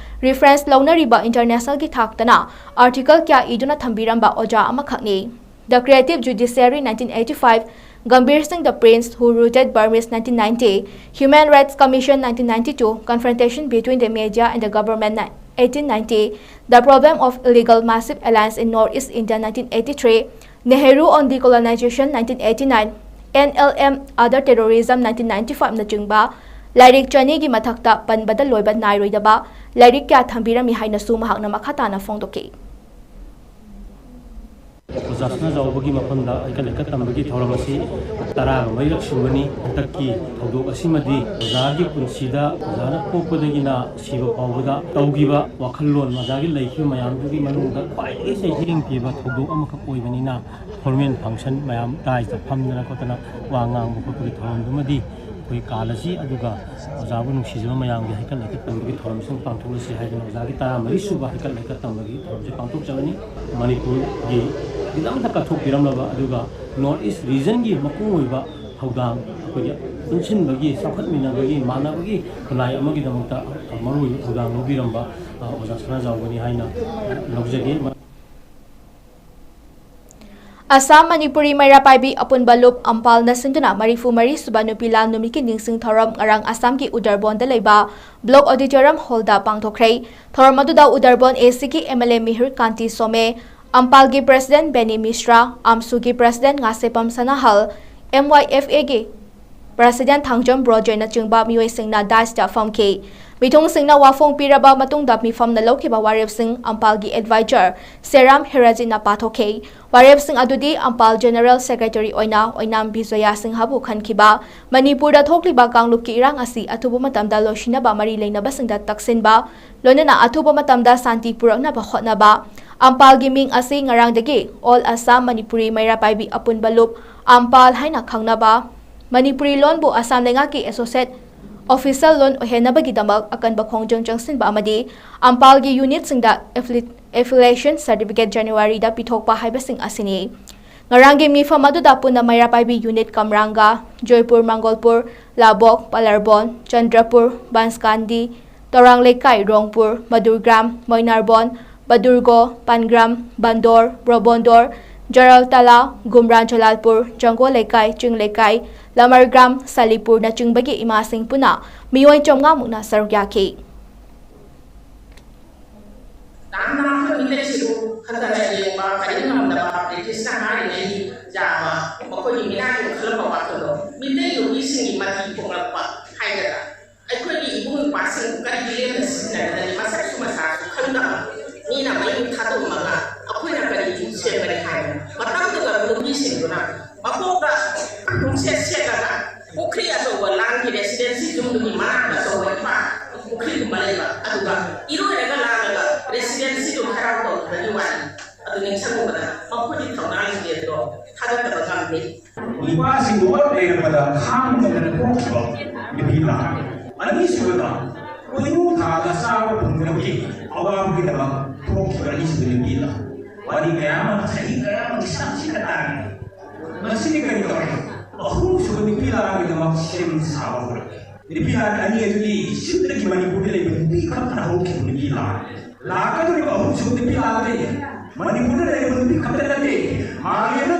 reference ꯂꯧꯅꯔꯤꯕ internationalꯒꯤ ꯊꯥꯛꯇꯅ article ꯀꯌꯥ ꯏꯗꯨꯅ ꯊꯝꯕꯤꯔꯝꯕ ꯑꯣꯖꯥ ꯑꯃꯈꯛꯅꯤ꯫ The Creative Judiciary nineteen eighty-five, Gambhir Singh the Prince Who Rooted Burmese nineteen ninety, Human Rights Commission nineteen ninety-two, Confrontation Between the Media and the Government eighteen ninety, The Problem of Illegal Massive Alliance in Northeast India nineteen eighty-three, Nehru on Decolonization nineteen eighty-nine, N L M Other Terrorism nineteen ninety-five ꯅꯆꯤꯡꯕ ꯂꯥꯏꯔꯤꯛ ꯆꯅꯤꯒꯤ ꯃꯊꯛꯇ ꯄꯟꯕꯗ ꯂꯣꯏꯕ ꯅꯥꯏꯔꯣꯏꯗꯕ ꯂꯥꯏꯔꯤꯛ ꯀꯌꯥ ꯊꯝꯕꯤꯔꯝꯃꯤ ꯍꯥꯏꯅꯁꯨ ꯃꯍꯥꯛꯅ ꯃꯈꯥ ꯇꯥꯅ ꯐꯣꯡꯗꯣꯛꯈꯤ꯫ ꯑꯣꯖꯥ ꯁꯅꯥꯖꯥꯎꯕꯒꯤ ꯃꯐꯝꯗ ꯍꯩꯀꯠ ꯂꯩꯀꯠ ꯇꯝꯕꯒꯤ ꯊꯧꯔꯝ ꯑꯁꯤ ꯇꯔꯥꯒ ꯃꯔꯤꯔꯛ ꯁꯨꯕꯅꯤ꯫ ꯍꯟꯗꯛꯀꯤ ꯊꯧꯗꯣꯛ ꯑꯁꯤꯃꯗꯤ ꯑꯣꯖꯥꯒꯤ ꯄꯨꯟꯁꯤꯗ, ꯑꯣꯖꯥꯅ ꯄꯣꯛꯄꯗꯒꯤꯅ ꯁꯤꯕ ꯐꯥꯎꯕꯗ ꯇꯧꯈꯤꯕ ꯋꯥꯈꯜꯂꯣꯟ, ꯑꯣꯖꯥꯒꯤ ꯂꯩꯈꯤꯕ ꯃꯌꯥꯝꯗꯨꯒꯤ ꯃꯅꯨꯡꯗ ꯈ꯭ꯋꯥꯏꯗꯒꯤ ꯆꯩꯊꯦꯡ ꯄꯤꯕ ꯊꯧꯗꯣꯛ ꯑꯃꯈꯛ ꯑꯣꯏꯕꯅꯤꯅ, formal function ꯃꯌꯥꯝ daisꯇ ꯐꯝꯗꯅ ꯈꯣꯠꯇꯅ ꯋꯥ ꯉꯥꯡꯕ ꯈꯣꯠꯄꯒꯤ ꯊꯧꯔꯝꯗꯨꯃꯗꯤ ꯑꯩꯈꯣꯏ ꯀꯥꯜꯂꯁꯤ, ꯑꯗꯨꯒ ꯑꯣꯖꯥꯕꯨ ꯅꯨꯡꯁꯤꯖꯕ ꯃꯌꯥꯝꯒꯤ ꯍꯩꯀꯠ ꯂꯩꯀꯠ ꯇꯝꯕꯒꯤ ꯊꯧꯔꯝꯁꯤꯡ ꯄꯥꯡꯊꯣꯛꯂꯁꯤ ꯍꯥꯏꯗꯅ ꯑꯣꯖꯥꯒꯤ ꯇꯔꯥꯃꯔꯤ ꯁꯨꯕ ꯍꯩꯀꯠ ꯂꯩꯀꯠ ꯇꯝꯕꯒꯤ ꯊꯧꯔꯝꯁꯤ ꯄꯥꯡꯊꯣꯛꯆꯕꯅꯤ꯫ ꯃꯅꯤꯄꯨꯔꯒꯤ ꯒꯤꯗꯃꯛꯇ ꯀꯠꯊꯣꯛꯄꯤꯔꯝꯂꯕ, ꯑꯗꯨꯒ North East Regionꯒꯤ ꯃꯄꯨꯡ ꯑꯣꯏꯕ ꯊꯧꯗꯥꯡ, ꯑꯩꯈꯣꯏꯒꯤ ꯄꯨꯟꯁꯤꯟꯕꯒꯤ, ꯆꯥꯎꯈꯠꯃꯤꯟꯅꯕꯒꯤ, ꯃꯥꯟꯅꯕꯒꯤ ꯈꯨꯟꯅꯥꯏ ꯑꯃꯒꯤꯗꯃꯛꯇ ꯃꯔꯨꯑꯣꯏꯕ ꯊꯧꯗꯥꯡ ꯂꯧꯕꯤꯔꯝꯕ, ꯑ, ꯑꯣꯖꯥ ꯁꯅꯥꯖꯥꯎꯕꯅꯤ ꯍꯥꯏꯅ ꯂꯧꯖꯒꯦ꯫ ꯑꯁꯥꯝ ꯃꯅꯤꯄꯨꯔꯤ ꯃꯩꯔꯥ ꯄꯥꯏꯕꯤ ꯑꯄꯨꯟꯕ ꯂꯨꯞ ꯑꯝꯄꯥꯜꯅ ꯁꯤꯟꯗꯨꯅ ꯃꯔꯤꯐꯨ ꯃꯔꯤ ꯁꯨꯕ ꯅꯨꯄꯤ ꯂꯥꯜ ꯅꯨꯃꯤꯠꯀꯤ ꯅꯤꯡꯁꯤꯡ ꯊꯧꯔꯝ ꯉꯔꯥꯡ ꯑꯁꯥꯝꯒꯤ ꯎꯗꯔꯕꯣꯟꯗ ꯂꯩꯕ ꯕ꯭ꯂꯣꯛ ꯑꯣꯗꯤꯇꯣꯔꯤꯌꯝ ꯍꯣꯜꯗ ꯄꯥꯡꯊꯣꯛꯈ꯭ꯔꯦ꯫ ꯊꯧꯔꯝ ꯑꯗꯨꯗ ꯎꯗꯔꯕꯣꯟ ꯑꯦ ꯁꯤꯒꯤ M L A Mihir Kanti Shome, ꯑꯝꯄꯥꯜꯒꯤ ꯄ꯭ꯔꯁꯤꯗꯦꯟ ꯕꯦꯅꯤ ꯃꯤꯁ꯭ꯔꯥ, ꯑꯝꯁꯨꯒꯤ president Ngasepam Sanahal, M Y F ꯑꯦꯒꯤ ꯄ꯭ꯔꯁꯤꯗꯦꯟ ꯊꯥꯡꯖꯝ ꯕ꯭ꯔꯣꯖꯦꯅꯆꯤꯡꯕ ꯃꯤꯑꯣꯏꯁꯤꯡꯅ ꯗꯥꯏꯁꯇ ꯐꯝꯈꯤ꯫ ꯃꯤꯊꯨꯡꯁꯤꯡꯅ ꯋꯥꯐꯣꯡ ꯄꯤꯔꯕ ꯃꯇꯨꯡꯗ ꯃꯤꯐꯝꯅ ꯂꯧꯈꯤꯕ ꯋꯥꯔꯦꯞꯁꯤꯡ ꯑꯝꯄꯥꯜꯒꯤ ꯑꯦꯗꯚꯥꯏꯖꯔ ꯁꯦꯔꯥꯝ ꯍꯦꯔꯥꯖꯤꯠꯅ ꯄꯥꯊꯣꯛꯈꯤ꯫ ꯋꯥꯔꯦꯞꯁꯤꯡ ꯑꯗꯨꯗꯤ ꯑꯝꯄꯥꯜ ꯖꯦꯅꯔꯦꯜ ꯁꯦꯀ꯭ꯔꯦꯇꯔꯤ ꯑꯣꯏꯅ ꯑꯣꯏꯅꯥꯝ ꯕꯤꯖꯣꯌꯥ ꯁꯤꯡꯍꯕꯨ ꯈꯟꯈꯤꯕ, ꯃꯅꯤꯄꯨꯔꯗ ꯊꯣꯛꯂꯤꯕ ꯀꯥꯡꯂꯨꯞꯀꯤ ꯏꯔꯥꯡ ꯑꯁꯤ ꯑꯊꯨꯕ ꯃꯇꯝꯗ ꯂꯣꯏꯁꯤꯟꯅꯕ ꯃꯔꯤ ꯂꯩꯅꯕꯁꯤꯡꯗ ꯇꯛꯁꯤꯟꯕ, ꯂꯣꯏꯅꯅ ꯑꯊꯨꯕ ꯃꯇꯝꯗ ꯁꯥꯟꯇꯤ ꯄꯨꯔꯛꯅꯕ ꯍꯣꯠꯅꯕ꯫ ꯑꯝꯄꯥꯜꯒꯤ ꯃꯤꯡ ꯑꯁꯤ ꯉꯔꯥꯡꯗꯒꯤ ꯑꯣꯜ ꯑꯁꯥꯝ ꯃꯅꯤꯄꯨꯔꯤ ꯃꯩꯔꯥ ꯄꯥꯏꯕꯤ ꯑꯄꯨꯟꯕ ꯂꯨꯞ, ꯑꯝꯄꯥꯜ ꯍꯥꯏꯅ ꯈꯪꯅꯕ, ꯃꯅꯤꯄꯨꯔꯤ ꯂꯣꯟꯕꯨ ꯑꯁꯥꯝ ꯂꯩꯉꯥꯛꯀꯤ ꯑꯦꯁꯣꯁꯤꯌꯦꯠ ꯑꯣꯐꯤꯁꯤꯌꯦꯜ ꯂꯣꯟ ꯑꯣꯏꯍꯟꯅꯕꯒꯤꯗꯃꯛ ꯑꯀꯟꯕ ꯈꯣꯡꯖꯪ ꯆꯪꯁꯤꯟꯕ ꯑꯃꯗꯤ ꯑꯝꯄꯥꯜꯒꯤ ꯌꯨꯅꯤꯠꯁꯤꯡꯗ ꯑꯦꯐꯤꯂꯤ-, ꯑꯦꯐꯤꯂꯤꯌꯦꯁꯟ ꯁꯥꯔꯇꯤꯐꯤꯀꯦꯠ ꯖꯅꯋꯥꯔꯤꯗ ꯄꯤꯊꯣꯛꯄ ꯍꯥꯏꯕꯁꯤꯡ ꯑꯁꯤꯅꯤ꯫ ꯉꯔꯥꯡꯒꯤ ꯃꯤꯐꯝ ꯑꯗꯨꯗ ꯄꯨꯟꯅ ꯃꯩꯔꯥ ꯄꯥꯏꯕꯤ ꯌꯨꯅꯤꯠ ꯀꯝꯔꯥꯡꯒ, ꯖꯣꯏꯄꯨꯔ, ꯃꯪꯒꯣꯜꯄꯨꯔ, ꯂꯥꯕꯣꯛ, ꯄꯥꯂꯔꯕꯣꯟ, ꯆꯟꯗ꯭ꯔꯄꯨꯔ, ꯕꯟꯁꯀꯥꯟꯗꯤ, ꯇꯧꯔꯥꯡ ꯂꯩꯀꯥꯏ, ꯔꯣꯡꯄꯨꯔ, ꯃꯗꯨꯔꯒ꯭ꯔꯥꯝ, ꯃꯣꯏꯅꯥꯔꯕꯣꯟ, ꯕꯗꯨꯔꯒꯣ, ꯄꯥꯟꯒ꯭ꯔꯥꯝ, ꯕꯟꯗꯣꯔ, ꯕ꯭ꯔꯣꯕꯣꯟꯗꯣꯔ, ꯖꯔꯜꯇꯥꯂꯥ, ꯒꯨꯝꯔꯥ ꯖꯂꯥꯜꯄꯨꯔ, ꯖꯪꯒꯣ ꯂꯩꯀꯥꯏ, ꯆꯤꯡ ꯂꯩꯀꯥꯏ, ꯂꯃꯔꯒ꯭ꯔꯥꯝ, ꯁꯥꯂꯤꯄꯨꯔꯅꯆꯤꯡꯕꯒꯤ ꯏꯃꯥꯁꯤꯡ ꯄꯨꯟꯅ ꯃꯤꯑꯣꯏ ꯆꯥꯝꯃꯉꯥ ꯃꯨꯛꯅ ꯁꯔꯨꯛ ꯌꯥꯈꯤ꯫ ꯇꯥꯡ ꯇꯔꯥꯃꯥꯄꯟ ꯅꯨꯃꯤꯠ ꯑꯁꯤꯕꯨ ꯍꯟꯊꯅ ꯌꯦꯡꯕ ꯀꯔꯤꯝ ꯉꯝꯗꯕ ꯕ꯭ꯔꯤꯇꯤꯁꯅ ꯍꯥꯏꯔꯤꯉꯩ ꯌꯥꯕ ꯃꯈꯣꯏꯒꯤ ꯃꯤꯅꯥꯏ ꯈꯜꯂꯝꯕ ꯋꯥꯈꯜꯗꯣ ꯃꯤꯇꯩ ꯅꯨꯄꯤꯁꯤꯡꯒꯤ ꯃꯇꯤ ꯐꯣꯡꯂꯛꯄ ꯍꯥꯏꯒꯗ꯭ꯔꯥ? ꯑꯩꯈꯣꯏꯒꯤ ꯏꯕꯨꯡ ꯏꯄ꯭ꯋꯥꯁꯤꯡꯕꯨ ꯀꯔꯤꯒꯤ ꯂꯦꯝꯅ ꯁꯤꯖꯤꯟꯅꯒꯗꯒꯦ? ꯃꯁꯛꯁꯨ ꯃꯁꯥꯁꯨ ꯈꯪꯗꯕ ꯃꯤꯅ ꯃꯌꯨꯝ ꯊꯥꯗꯣꯛꯑꯝꯃꯒ ꯑꯩꯈꯣꯏꯅ ꯀꯔꯤ ꯁꯦꯝꯒꯅꯤ ꯍꯥꯏꯕ ꯃꯇꯝꯗꯨꯗ ꯅꯨꯄꯤꯁꯤꯡꯗꯨꯅ ꯃꯀꯣꯛꯇ ꯈꯣꯡꯁꯦꯠ ꯁꯦꯠꯂꯒ ꯄꯨꯈ꯭ꯔꯤ ꯑꯆꯧꯕ ꯂꯥꯟꯒꯤ ꯔꯦꯁꯤꯗꯦꯟꯁꯤ ꯌꯨꯝꯗꯨꯒꯤ ꯃꯅꯥꯛꯇ ꯑꯆꯧꯕ ꯏꯄꯥ ꯄꯨꯈ꯭ꯔꯤꯒꯨꯝꯕ ꯂꯩꯕ ꯑꯗꯨꯒ ꯏꯔꯣꯏꯔꯒ ꯂꯥꯜꯂꯒ ꯔꯦꯁꯤꯗꯦꯟꯁꯤꯗꯨ ꯈꯦꯔꯥꯎ ꯇꯧꯈꯤꯕꯒꯤ ꯋꯥꯔꯤ ꯑꯗꯨ ꯅꯤꯡꯁꯤꯡꯉꯨꯕꯗ ꯃꯈꯣꯏꯒꯤ ꯊꯧꯅꯥ ꯂꯤꯡꯖꯦꯜꯗꯣ ꯊꯥꯒꯠꯇꯕ ꯉꯝꯗꯦ꯫ ꯅꯨꯄꯥꯁꯤꯡ ꯋꯥꯔꯛ ꯂꯩꯔꯛꯄꯗ ꯈꯥꯡꯗꯅ ꯊꯣꯛꯈꯤꯕ ꯅꯨꯄꯤ ꯂꯥꯛ꯫ ꯑꯅꯤꯁꯨꯕꯗ ꯄꯣꯏꯅꯨ ꯊꯥꯗ ꯆꯥꯕ ꯐꯪꯗꯕꯒꯤ ꯑꯋꯥꯕꯒꯤꯗꯃꯛ ꯊꯣꯛꯈꯤꯕ ꯑꯅꯤꯁꯨꯕ ꯅꯨꯄꯤ ꯂꯥꯛ꯫ ꯋꯥꯔꯤ ꯀꯌꯥ ꯑꯃ ꯆꯍꯤ ꯀꯌꯥ ꯑꯃꯒꯤ ꯁꯛꯁꯤꯗ ꯇꯥꯔꯤ꯫ ꯃꯁꯤꯗꯤ ꯀꯔꯤ ꯇꯧꯔꯤ? ꯑꯍꯨꯝꯁꯨꯕ ꯅꯨꯄꯤ ꯂꯥꯛꯄꯒꯤꯗꯃꯛ ꯁꯦꯝ ꯁꯥꯕ ꯍꯧꯔꯛꯏ꯫ ꯅꯨꯄꯤ ꯂꯥꯛ ꯑꯅꯤ ꯑꯗꯨꯗꯤ ꯁꯤꯗꯒꯤ ꯃꯅꯤꯄꯨꯔꯗ ꯂꯩꯕ ꯅꯨꯄꯤ ꯈꯛꯇꯅ ꯍꯧꯈꯤꯕ ꯅꯨꯄꯤ ꯂꯥꯛ꯫ ꯂꯥꯛꯀꯗꯧꯔꯤꯕ ꯑꯍꯨꯝꯁꯨꯕ ꯅꯨꯄꯤ ꯂꯥꯛ ꯑꯗꯨꯗꯤ ꯃꯅꯤꯄꯨꯔꯗ ꯂꯩꯔꯤꯕ ꯅꯨꯄꯤ ꯈꯛꯇ ꯅꯠꯇꯦ, ꯃꯥꯂꯦꯝ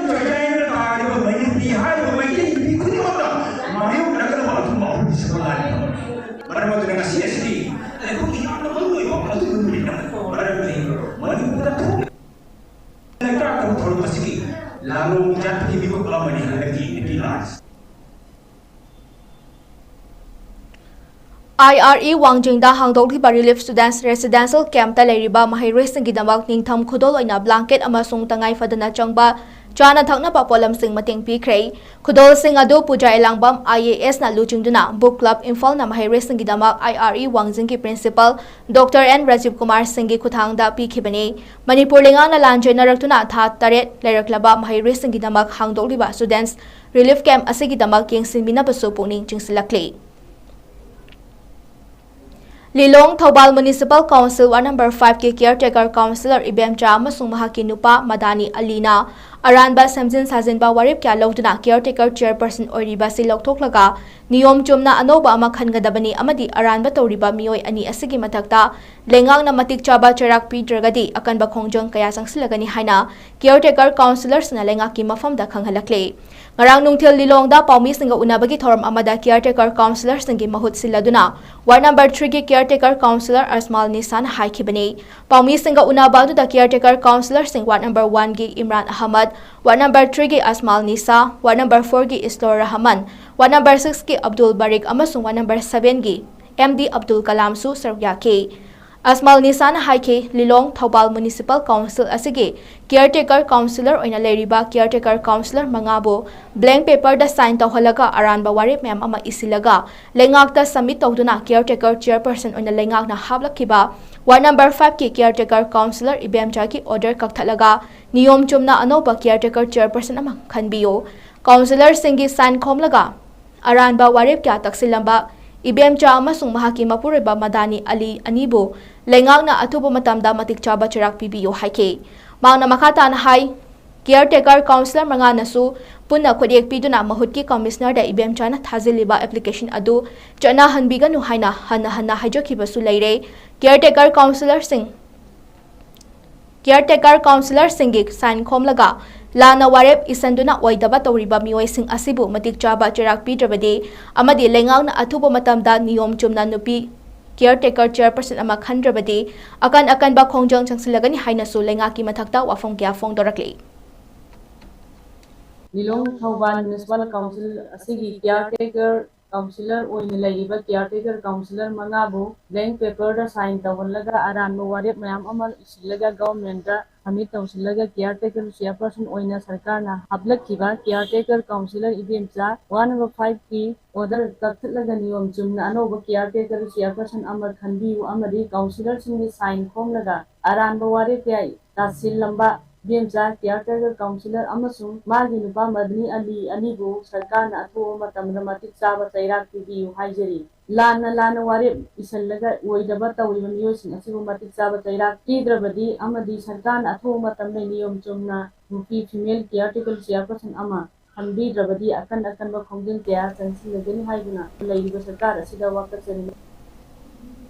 ꯂꯥꯂꯣꯡ ꯖꯥꯠꯀꯤ ꯃꯤꯍꯨꯠ ꯑꯃꯅꯤ ꯍꯟꯗꯛꯀꯤ ꯑꯦꯝ ꯄꯤ ꯂꯥꯟꯁꯤ꯫ ꯑꯥꯏ ꯑꯥꯔ ꯏ ꯋꯥꯡꯖꯤꯡꯗ ꯍꯥꯡꯗꯣꯛꯂꯤꯕ Relief Students Residential Campꯇ ꯂꯩꯔꯤꯕ ꯃꯍꯩꯔꯣꯏꯁꯤꯡꯒꯤꯗꯃꯛ ꯅꯤꯡꯊꯝ ꯈꯨꯗꯣꯜ ꯑꯣꯏꯅ blanket ꯑꯃꯁꯨꯡ ꯇꯉꯥꯏ ꯐꯗꯅ ꯆꯪꯕ ꯆꯥꯅ ꯊꯛꯅꯕ ꯄꯣꯠꯂꯝꯁꯤꯡ ꯃꯇꯦꯡ ꯄꯤꯈ꯭ꯔꯦ꯫ ꯈꯨꯗꯣꯜꯁꯤꯡ ꯑꯗꯨ ꯄꯨꯖꯥ ꯑꯦꯂꯥꯡꯕꯝ ꯑꯥꯏ ꯑꯦ ꯑꯦꯁꯅ ꯂꯨꯆꯤꯡꯗꯨꯅ Book Club ꯏꯝꯐꯥꯜꯅ ꯃꯍꯩꯔꯣꯏꯁꯤꯡꯒꯤꯗꯃꯛ ꯑꯥꯏ ꯑꯥꯔ ꯏ ꯋꯥꯡꯖꯤꯡꯒꯤ Principal doctor N Rajiv Kumar ꯁꯤꯡꯒꯤ ꯈꯨꯠꯊꯥꯡꯗ ꯄꯤꯈꯤꯕꯅꯤ꯫ ꯃꯅꯤꯄꯨꯔ ꯂꯩꯉꯥꯛꯅ ꯂꯥꯟ ꯆꯦꯟꯅꯔꯛꯇꯨꯅ ꯊꯥ ꯇꯔꯦꯠ ꯂꯩꯔꯛꯂꯕ ꯃꯍꯩꯔꯣꯏꯁꯤꯡꯒꯤꯗꯃꯛ ꯍꯥꯡꯗꯣꯛꯂꯤꯕ Students Relief Camp ꯑꯁꯤꯒꯤꯗꯃꯛ ꯌꯦꯡꯁꯤꯟꯕꯤꯅꯕꯁꯨ ꯄꯨꯛꯅꯤꯡ ꯆꯤꯡꯁꯤꯜꯂꯛꯂꯤ꯫ ꯂꯤꯂꯣꯡ Thoubal Municipal Council Ward number five ꯀꯤ Caretaker Councillor ꯏꯕꯦꯝꯆꯥ ꯑꯃꯁꯨꯡ ꯃꯍꯥꯛꯀꯤ ꯅꯨꯄꯥ ꯃꯗꯥꯅꯤ ꯑꯂꯤꯅ ꯑꯔꯥꯟꯕ ꯁꯦꯝꯖꯤꯟ ꯁꯥꯖꯤꯟꯕ ꯋꯥꯔꯦꯞ ꯀꯌꯥ ꯂꯧꯗꯨꯅ Caretaker Chairperson ꯑꯣꯏꯔꯤꯕ ꯑꯁꯤ ꯂꯧꯊꯣꯛꯂꯒ ꯅꯤꯌꯣꯝ ꯆꯨꯝꯅ ꯑꯅꯧꯕ ꯑꯃ ꯈꯟꯒꯗꯕꯅꯤ ꯑꯃꯗꯤ ꯑꯔꯥꯟꯕ ꯇꯧꯔꯤꯕ ꯃꯤꯑꯣꯏ ꯑꯅꯤ ꯑꯁꯤꯒꯤ ꯃꯊꯛꯇ ꯂꯩꯉꯥꯛꯅ ꯃꯇꯤꯛ ꯆꯥꯕ ꯆꯩꯔꯥꯛ ꯄꯤꯗ꯭ꯔꯒꯗꯤ ꯑꯀꯟꯕ ꯈꯣꯡꯖꯪ ꯀꯌꯥ ꯆꯪꯁꯤꯜꯂꯒꯅꯤ ꯍꯥꯏꯅ Caretaker Councillorꯁꯤꯡꯅ ꯂꯩꯉꯥꯛꯀꯤ ꯃꯐꯝꯗ ꯈꯪꯍꯜꯂꯛꯂꯤ꯫ ꯉꯔꯥꯡ ꯅꯨꯡꯊꯤꯜ ꯂꯤꯂꯣꯡꯗ ꯄꯥꯎꯃꯤꯁꯤꯡꯒ ꯎꯅꯕꯒꯤ ꯊꯧꯔꯝ ꯑꯃꯗ Caretaker Councillorꯁꯤꯡꯒꯤ ꯃꯍꯨꯠ ꯁꯤꯜꯂꯗꯨꯅ Ward number three ꯒꯤ Caretaker Councillor ꯑꯁꯃꯥꯜ ꯅꯤꯁꯥꯅ ꯍꯥꯏꯈꯤꯕꯅꯤ꯫ ꯄꯥꯎꯃꯤꯁꯤꯡꯒ ꯎꯅꯕ ꯑꯗꯨꯗ Caretaker Councillorꯁꯤꯡ Ward number one ꯒꯤ Imran Ahmad, Ward number three ꯒꯤ ꯑꯁꯃꯥꯜ ꯅꯤꯁꯥ, Ward number four ꯒꯤ ꯏꯁꯂꯣꯔ ꯔꯍꯃꯟ, Ward number six ꯀꯤ ꯑꯕꯗꯨꯜ ꯕꯔꯤꯛ ꯑꯃꯁꯨꯡ Ward number seven ꯒꯤ ꯑꯦꯝ ꯗꯤ ꯑꯕꯗꯨꯜ ꯀꯂꯥꯝꯁꯨ ꯁꯔꯨꯛ ꯌꯥꯈꯤ꯫ ꯑꯁꯃꯥꯜ ꯅꯤꯁꯥꯅ ꯍꯥꯏꯈꯤ, ꯂꯤꯂꯣꯡ ꯊꯧꯕꯥꯜ Municipal Council ꯑꯁꯤꯒꯤ Caretaker Councillor ꯑꯣꯏꯅ ꯂꯩꯔꯤꯕ Caretaker Councillor ꯃꯉꯥꯕꯨ blank paperꯗ sign ꯇꯧꯍꯜꯂꯒ ꯑꯔꯥꯟꯕ ꯋꯥꯔꯦꯞ ꯃꯌꯥꯝ ꯑꯃ ꯏꯁꯤꯜꯂꯒ ꯂꯩꯉꯥꯛꯇ submit ꯇꯧꯗꯨꯅ Caretaker Chairperson ꯑꯣꯏꯅ ꯂꯩꯉꯥꯛꯅ ꯍꯥꯞꯂꯛꯈꯤꯕ Ward number five ꯀꯤ Caretaker Councillor ꯏꯕꯦꯝꯆꯥꯒꯤ order ꯀꯛꯊꯠꯂꯒ ꯅꯤꯌꯣꯝ ꯆꯨꯝꯅ ꯑꯅꯧꯕ Caretaker Chairperson ꯑꯃ ꯈꯟꯕꯤꯌꯨ꯫ Councillorꯁꯤꯡꯒꯤ sign ꯈꯣꯝꯂꯒ ꯑꯔꯥꯟꯕ ꯋꯥꯔꯦꯞ ꯀꯌꯥ ꯇꯛꯁꯤꯜꯂꯝꯕ ꯏꯕꯦꯝꯆꯥ ꯑꯃꯁꯨꯡ ꯃꯍꯥꯛꯀꯤ ꯃꯄꯨꯔꯣꯏꯕ ꯃꯗꯥꯅꯤ ꯑꯂꯤ ꯑꯅꯤꯕꯨ ꯂꯩꯉꯥꯛꯅ ꯑꯊꯨꯕ ꯃꯇꯝꯗ ꯃꯇꯤꯛ ꯆꯥꯕ ꯆꯩꯔꯥꯛ ꯄꯤꯕꯤꯌꯨ ꯍꯥꯏꯈꯤ꯫ ꯃꯍꯥꯛꯅ ꯃꯈꯥ ꯇꯥꯅ ꯍꯥꯏ, Caretaker Councillor ꯃꯉꯥꯅꯁꯨ ꯄꯨꯟꯅ ꯈꯨꯠꯌꯦꯛ ꯄꯤꯗꯨꯅ ꯃꯍꯨꯠꯀꯤ Commissionerꯗ ꯏꯕꯦꯝꯆꯥꯅ ꯊꯥꯖꯤꯜꯂꯤꯕ application ꯑꯗꯨ ꯆꯠꯅꯍꯟꯕꯤꯒꯅꯨ ꯍꯥꯏꯅ ꯍꯟꯅ ꯍꯟꯅ ꯍꯥꯏꯖꯈꯤꯕꯁꯨ ꯂꯩꯔꯦ꯫ Caretaker Councillorꯁꯤꯡ Caretaker Councillorꯁꯤꯡꯒꯤ sign ꯈꯣꯝꯂꯒ ꯂꯥꯟꯅ ꯋꯥꯔꯦꯞ ꯏꯁꯟꯗꯨꯅ ꯑꯣꯏꯗꯕ ꯇꯧꯔꯤꯕ ꯃꯤꯑꯣꯏꯁꯤꯡ ꯑꯁꯤꯕꯨ ꯃꯇꯤꯛ ꯆꯥꯕ ꯆꯩꯔꯥꯛ ꯄꯤꯗ꯭ꯔꯕꯗꯤ ꯑꯃꯗꯤ ꯂꯩꯉꯥꯛꯅ ꯑꯊꯨꯕ ꯃꯇꯝꯗ ꯅꯤꯌꯣꯝ ꯆꯨꯝꯅ ꯅꯨꯄꯤ Caretaker Chairperson ꯑꯃ ꯈꯟꯗ꯭ꯔꯕꯗꯤ ꯑꯀꯟ ꯑꯀꯟꯕ ꯈꯣꯡꯖꯪ ꯆꯪꯁꯤꯜꯂꯒꯅꯤ ꯍꯥꯏꯅꯁꯨ ꯂꯩꯉꯥꯛꯀꯤ ꯃꯊꯛꯇ ꯋꯥꯐꯝ ꯀꯌꯥ ꯐꯣꯡꯗꯣꯔꯛꯂꯤ꯫ ꯂꯤꯂꯣꯡ ꯊꯧꯕꯥꯜ ꯃ꯭ꯌꯨꯅꯤꯁꯤꯄꯥꯜ ꯀꯥꯎꯟꯁꯤꯜ ꯑꯁꯤꯒꯤ ꯀꯤꯌꯥꯔ ꯇꯦꯀꯔ ꯀꯥꯎꯟꯁꯤꯂꯔ ꯑꯣꯏꯅ ꯂꯩꯔꯤꯕ ꯀꯤꯌꯥꯔ ꯇꯦꯀꯔ ꯀꯥꯎꯟꯁꯤꯂꯔ ꯃꯉꯥꯕꯨ ꯕ꯭ꯂꯦꯡ ꯄꯦꯄꯔꯗ ꯁꯥꯏꯟ ꯇꯧꯍꯜꯂꯒ ꯑꯔꯥꯟꯕ ꯋꯥꯔꯦꯞ ꯃꯌꯥꯝ ꯑꯃ ꯏꯁꯤꯜꯂꯒ ꯒꯚꯔꯟꯃꯦꯟꯠꯇ ꯁꯕꯃꯤꯠ ꯇꯧꯁꯤꯜꯂꯒ ꯀꯤꯌꯥꯔ ꯇꯦꯀꯔ ꯆꯤꯌꯥꯔꯄꯔꯁꯟ ꯑꯣꯏꯅ ꯁꯔꯀꯥꯔꯅ ꯍꯥꯞꯂꯛꯈꯤꯕ ꯀꯤꯌꯥꯔ ꯇꯦꯀꯔ ꯀꯥꯎꯟꯁꯤꯂꯔ ꯏꯕꯦꯝꯆꯥ ꯋꯥꯟ ꯅꯝꯕꯔ ꯐꯥꯏꯚꯀꯤ ꯑꯣꯔꯗꯔ ꯀꯛꯊꯠꯂꯒ ꯅꯤꯌꯣꯝ ꯆꯨꯝꯅ ꯑꯅꯧꯕ ꯀꯤꯌꯥꯔ ꯇꯦꯀꯔ ꯆꯤꯌꯥꯔꯄꯔꯁꯟ ꯑꯃ ꯈꯟꯕꯤꯌꯨ ꯑꯃꯗꯤ ꯀꯥꯎꯟꯁꯤꯂꯔꯁꯤꯡꯒꯤ ꯁꯥꯏꯟ ꯈꯣꯝꯂꯒ ꯑꯔꯥꯟꯕ ꯋꯥꯔꯦꯞ ꯀꯌꯥ ꯇꯥꯁꯤꯜꯂꯝꯕ ꯏꯕꯦꯝꯆꯥ ꯀꯤꯌꯥꯔ ꯇꯦꯀꯔ ꯀꯥꯎꯟꯁꯤꯂꯔ ꯑꯃꯁꯨꯡ ꯃꯥꯒꯤ ꯅꯨꯄꯥ ꯃꯗꯅꯤ ꯑꯂꯤ ꯑꯅꯤꯕꯨ ꯁꯔꯀꯥꯔꯅ ꯑꯊꯨꯕ ꯃꯇꯝꯗ ꯃꯇꯤꯛ ꯆꯥꯕ ꯆꯩꯔꯥꯛ ꯄꯤꯕꯤꯌꯨ ꯍꯥꯏꯖꯔꯤ꯫ ꯂꯥꯟꯅ ꯂꯥꯟꯅ ꯋꯥꯔꯦꯞ ꯏꯁꯜꯂꯒ ꯑꯣꯏꯗꯕ ꯇꯧꯔꯤꯕ ꯃꯤꯑꯣꯏꯁꯤꯡ ꯑꯁꯤꯕꯨ ꯃꯇꯤꯛ ꯆꯥꯕ ꯆꯩꯔꯥꯛ ꯄꯤꯗ꯭ꯔꯕꯗꯤ ꯑꯃꯗꯤ ꯁꯔꯀꯥꯔꯅ ꯑꯊꯨꯕ ꯃꯇꯝꯗ ꯅꯤꯌꯣꯝ ꯆꯨꯝꯅ ꯅꯨꯄꯤ ꯐꯤꯃꯦꯜ ꯀꯤꯌꯥꯔ ꯇꯦꯀꯔ ꯆꯤꯌꯥꯔꯄꯔꯁꯟ ꯑꯃ ꯈꯟꯕꯤꯗ꯭ꯔꯕꯗꯤ ꯑꯀꯟ ꯑꯀꯟꯕ ꯈꯣꯡꯖꯪ ꯀꯌꯥ ꯆꯪꯁꯤꯜꯂꯒꯅꯤ ꯍꯥꯏꯗꯨꯅ ꯂꯩꯔꯤꯕ ꯁꯔꯀꯥꯔ ꯑꯁꯤꯗ ꯋꯥꯀꯠꯆꯔꯤ꯫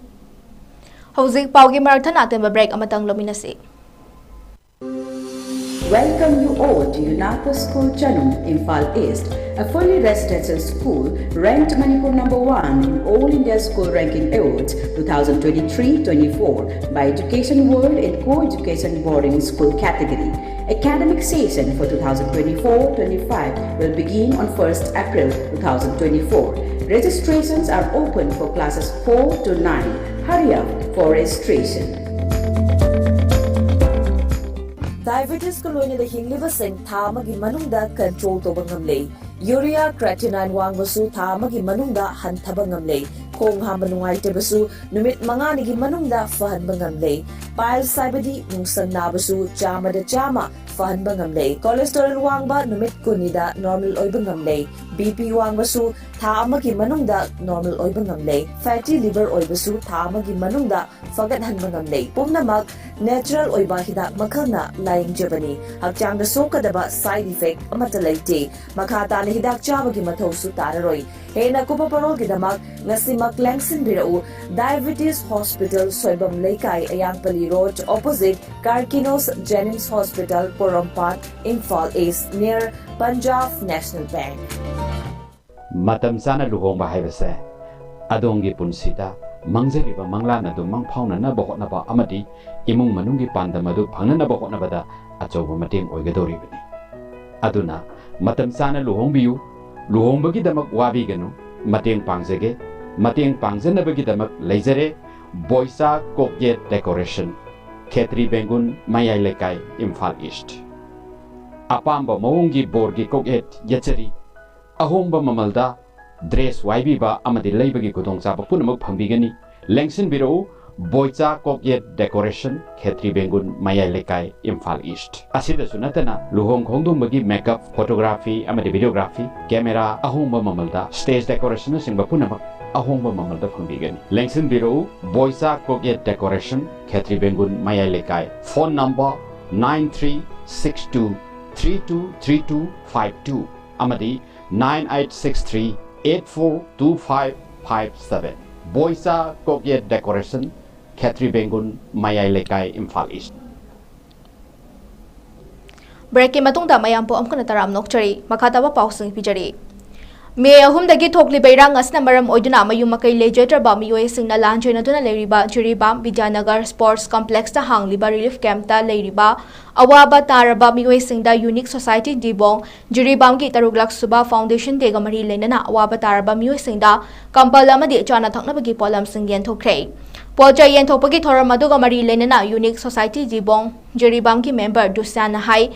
ꯍꯧꯖꯤꯛ ꯄꯥꯎꯒꯤ ꯃꯔꯛ ꯊꯠꯅ ꯑꯇꯦꯟꯕ ꯕ꯭ꯔꯦꯛ ꯑꯃꯇꯪ ꯂꯧꯃꯤꯟꯅꯁꯤ꯫ Welcome you all to Yunaka School Chanung, Imphal East, a fully residential school ranked Manipur number one in All India School Ranking Awards two thousand twenty-three twenty-four by Education World in Co-Education Boarding School category. Academic session for two thousand twenty-four twenty-five will begin on first April two thousand twenty-four. Registrations are open for classes four to nine. Hurry up for registration. ꯗꯥꯏꯕꯦꯇꯤꯁꯀ ꯂꯣꯏꯅꯅ ꯍꯤꯡꯂꯤꯕꯁꯤꯡ ꯊꯥ ꯑꯃꯒꯤ ꯃꯅꯨꯡꯗ control ꯇꯧꯕ ꯉꯝꯂꯦ꯫ Urea ꯀ꯭ꯔꯦꯇꯤꯅꯥꯏꯟ ꯋꯥꯡꯕꯁꯨ ꯊꯥ ꯑꯃꯒꯤ ꯃꯅꯨꯡꯗ ꯍꯟꯊꯕ ꯉꯝꯂꯦ꯫ ꯈꯣꯡ ꯍꯥꯝꯕ ꯅꯨꯡꯉꯥꯏꯇꯕꯁꯨ ꯅꯨꯃꯤꯠ ꯃꯉꯥꯅꯤꯒꯤ ꯃꯅꯨꯡꯗ ꯐꯍꯟꯕ ꯉꯝꯂꯦ꯫ ꯄꯥꯏꯜꯁ ꯍꯥꯏꯕꯗꯤ ꯅꯨꯡꯁꯪ ꯅꯥꯕꯁꯨ ꯆꯥꯝꯃꯗ ꯆꯥꯝꯃ ꯐꯍꯟꯕ ꯉꯝꯂꯦ꯫ ꯀꯣꯂꯦꯁꯇꯣꯔꯦꯜ ꯋꯥꯡꯕ ꯅꯨꯃꯤꯠ ꯀꯨꯟꯅꯤꯗ ꯅꯣꯔꯃꯦꯜ ꯑꯣꯏꯕ ꯉꯝꯂꯦ꯫ ꯕꯤ ꯄꯤ ꯋꯥꯡꯕꯁꯨ ꯊꯥ ꯑꯃꯒꯤ ꯃꯅꯨꯡꯗ ꯅꯣꯔꯃꯦꯜ ꯑꯣꯏꯕ ꯉꯝꯂꯦ꯫ ꯐꯦꯇꯤ ꯂꯤꯚꯔ ꯑꯣꯏꯕꯁꯨ ꯊꯥ ꯑꯃꯒꯤ ꯃꯅꯨꯡꯗ ꯐꯒꯠꯍꯟꯕ ꯉꯝꯂꯦ꯫ ꯄꯨꯝꯅꯃꯛ ꯅꯦꯆꯔꯦꯜ ꯑꯣꯏꯕ ꯍꯤꯗꯥꯛ ꯃꯈꯜꯅ ꯂꯥꯌꯦꯡꯖꯕꯅꯤ꯫ ꯍꯛꯆꯥꯡꯗ ꯁꯣꯛꯀꯗꯕ ꯁꯥꯏꯗ ꯏꯐꯦꯛ ꯑꯃꯠꯇ ꯂꯩꯇꯦ꯫ ꯃꯈꯥ ꯇꯥꯅ ꯍꯤꯗꯥꯛ ꯆꯥꯕꯒꯤ ꯃꯊꯧꯁꯨ ꯇꯥꯔꯔꯣꯏ꯫ ꯍꯦꯟꯅ ꯀꯨꯞꯄ ꯄꯔꯣꯜꯒꯤꯗꯃꯛ ꯉꯁꯤꯃꯛ ꯂꯦꯡꯁꯤꯟꯕꯤꯔꯛꯎ꯫ ꯗꯥꯏꯕꯦꯇꯤꯁ ꯍꯣꯁꯄꯤꯇꯥꯜ, ꯁꯣꯏꯕꯝ ꯂꯩꯀꯥꯏ, ꯑꯌꯥꯡꯄꯜꯂꯤ ꯔꯣꯗ, ꯑꯣꯄꯣꯖꯤꯠ ꯀꯥꯔꯀꯤꯅꯣꯁ ꯖꯦꯅꯤꯝꯁ ꯍꯣꯁꯄꯤꯇꯥꯜ, ꯄꯣꯔꯣꯝꯄꯥꯠ, ꯏꯝꯐꯥꯜ ꯏꯁ꯭ꯠ, ꯅꯤꯌꯔ ꯄꯟꯖꯥꯕ ꯅꯦꯁꯅꯦꯜ ꯕꯦꯡꯛ꯫ ꯃꯇꯝ ꯆꯥꯅ ꯂꯨꯍꯣꯡꯕ ꯍꯥꯏꯕꯁꯦ ꯑꯗꯣꯝꯒꯤ ꯄꯨꯟꯁꯤꯗ ꯃꯪꯖꯔꯤꯕ ꯃꯪꯂꯥꯟ ꯑꯗꯨ ꯃꯪꯐꯥꯎꯅꯅꯕ ꯍꯣꯠꯅꯕ ꯑꯃꯗꯤ ꯏꯃꯨꯡ ꯃꯅꯨꯡꯒꯤ ꯄꯥꯟꯗꯝ ꯑꯗꯨ ꯐꯪꯅꯅꯕ ꯍꯣꯠꯅꯕꯗ ꯑꯆꯧꯕ ꯃꯇꯦꯡ ꯑꯣꯏꯒꯗꯧꯔꯤꯕꯅꯤ꯫ ꯑꯗꯨꯅ ꯃꯇꯝ ꯆꯥꯅ ꯂꯨꯍꯣꯡꯕꯤꯌꯨ꯫ ꯂꯨꯍꯣꯡꯕꯒꯤꯗꯃꯛ ꯋꯥꯕꯤꯒꯅꯨ꯫ ꯃꯇꯦꯡ ꯄꯥꯡꯖꯒꯦ꯫ ꯃꯇꯦꯡ ꯄꯥꯡꯖꯅꯕꯒꯤꯗꯃꯛ ꯂꯩꯖꯔꯦ꯫ ꯕꯣꯏꯆꯥ ꯀꯣꯛꯌꯦꯠ ꯗꯦꯀꯣꯔꯦꯁꯟ, ꯈꯦꯇ꯭ꯔꯤ ꯕꯦꯡꯒꯨꯟ, ꯃꯌꯥꯏ ꯂꯩꯀꯥꯏ, ꯏꯝꯐꯥꯜ ꯏꯁ꯭ꯠ꯫ ꯑꯄꯥꯝꯕ ꯃꯑꯣꯡꯒꯤ ꯕꯣꯔꯒꯤ ꯀꯣꯛꯌꯦꯠ ꯌꯦꯠꯆꯔꯤ꯫ ꯑꯍꯣꯡꯕ ꯃꯃꯜꯗ ꯗ꯭ꯔꯦꯁ ꯋꯥꯏꯕꯤꯕ ꯑꯃꯗꯤ ꯂꯩꯕꯒꯤ ꯈꯨꯗꯣꯡꯆꯥꯕ ꯄꯨꯝꯅꯃꯛ ꯐꯪꯕꯤꯒꯅꯤ꯫ ꯂꯦꯡꯁꯤꯟꯕꯤꯔꯛꯎ, ꯕꯣꯏꯆꯥ ꯀꯣꯛꯌꯦꯠ ꯗꯦꯀꯣꯔꯦꯁꯟ, ꯈꯦꯇ꯭ꯔꯤ ꯕꯦꯡꯒꯨꯟ, ꯃꯌꯥꯏ ꯂꯩꯀꯥꯏ, ꯏꯝꯐꯥꯜ ꯏꯁ꯭ꯠ꯫ ꯑꯁꯤꯗꯁꯨ ꯅꯠꯇꯅ ꯂꯨꯍꯣꯡ ꯈꯣꯡꯗꯣꯡꯕꯒꯤ ꯃꯦꯀꯞ, ꯐꯣꯇꯣꯒ꯭ꯔꯥꯐꯤ ꯑꯃꯗꯤ ꯚꯤꯗꯤꯑꯣꯒ꯭ꯔꯥꯐꯤ, ꯀꯦꯃꯦꯔꯥ ꯑꯍꯣꯡꯕ ꯃꯃꯜꯗ, ꯁ꯭ꯇꯦꯖ ꯗꯦꯀꯣꯔꯦꯁꯟꯅꯆꯤꯡꯕ ꯄꯨꯝꯅꯃꯛ ꯑꯍꯣꯡꯕ ꯃꯃꯜꯗ ꯐꯪꯕꯤꯒꯅꯤ꯫ ꯂꯦꯡꯁꯤꯟꯕꯤꯔꯛꯎ, ꯕꯣꯏꯆꯥ ꯀꯣꯛꯌꯦꯠ ꯗꯦꯀꯣꯔꯦꯁꯟ, ꯈꯦꯇ꯭ꯔꯤ ꯕꯦꯡꯒꯨꯟ, ꯃꯌꯥꯏ ꯂꯩꯀꯥꯏ꯫ Phone number nine three six two three two three two five two ꯑꯃꯗꯤ nine eight six three eight four two five five seven꯫ ꯕꯣꯏꯆꯥ ꯀꯣꯛꯌꯦꯠ ꯗꯦꯀꯣꯔꯦꯁꯟ, ꯈꯦꯇ꯭ꯔꯤ ꯕꯦꯡꯒꯨꯟ, ꯃꯌꯥꯏ ꯂꯩꯀꯥꯏ, ꯏꯝꯐꯥꯜ ꯏꯁ꯭ꯠ꯫ ꯕ꯭ꯔꯦꯛꯀꯤ ꯃꯇꯨꯡꯗ ꯃꯌꯥꯝꯕꯨ ꯑꯃꯨꯛ ꯍꯟꯅ ꯇꯔꯥꯝꯅ ꯑꯣꯛꯆꯔꯤ꯫ ꯃꯈꯥ ꯇꯥꯕ ꯄꯥꯎꯁꯤꯡ ꯄꯤꯖꯔꯤ꯫ ꯃꯦ ꯑꯍꯨꯝꯗꯒꯤ ꯊꯣꯛꯂꯤꯕ ꯏꯔꯥꯡ ꯑꯁꯤꯅ ꯃꯔꯝ ꯑꯣꯏꯗꯨꯅ ꯃꯌꯨꯝ ꯃꯀꯩ ꯂꯩꯖꯗ꯭ꯔꯕ ꯃꯤꯑꯣꯏꯁꯤꯡꯅ ꯂꯥꯟꯖꯦꯟꯅꯗꯨꯅ ꯂꯩꯔꯤꯕ ꯖꯤꯔꯤꯕꯥꯝ ꯕꯤꯗ꯭ꯌꯥꯅꯒꯔ ꯁ꯭ꯄꯣꯔꯠꯁ ꯀꯝꯄ꯭ꯂꯦꯛꯁꯇ ꯍꯥꯡꯂꯤꯕ ꯔꯤꯂꯤꯐ ꯀꯦꯝꯞꯇ ꯂꯩꯔꯤꯕ ꯑꯋꯥꯕ ꯇꯥꯔꯕ ꯃꯤꯑꯣꯏꯁꯤꯡꯗ ꯌꯨꯅꯤꯛ ꯁꯣꯁꯥꯏꯇꯤ ꯗꯤꯕꯣꯡ ꯖꯤꯔꯤꯕꯥꯝꯒꯤ ꯇꯔꯨꯛ ꯂꯥꯛ ꯁꯨꯕ ꯐꯥꯎꯟꯗꯦꯁꯟ ꯗꯦꯒ ꯃꯔꯤ ꯂꯩꯅꯅ ꯑꯋꯥꯕ ꯇꯥꯔꯕ ꯃꯤꯑꯣꯏꯁꯤꯡꯗ ꯀꯝꯕꯜ ꯑꯃꯗꯤ ꯆꯥꯅ ꯊꯛꯅꯕꯒꯤ ꯄꯣꯠꯂꯝꯁꯤꯡ ꯌꯦꯟꯊꯣꯛꯈ꯭ꯔꯦ꯫ ꯄꯣꯠ ꯆꯩ ꯌꯦꯟꯊꯣꯛꯄꯒꯤ ꯊꯧꯔꯝ ꯑꯗꯨꯒ ꯃꯔꯤ ꯂꯩꯅꯅ ꯌꯨꯅꯤꯛ ꯁꯣꯁꯥꯏꯇꯤ ꯗꯤꯕꯣꯡ ꯖꯤꯔꯤꯕꯥꯝꯒꯤ ꯃꯦꯝꯕꯔ ꯗꯨꯁ꯭ꯌꯥꯟꯅ ꯍꯥꯏ,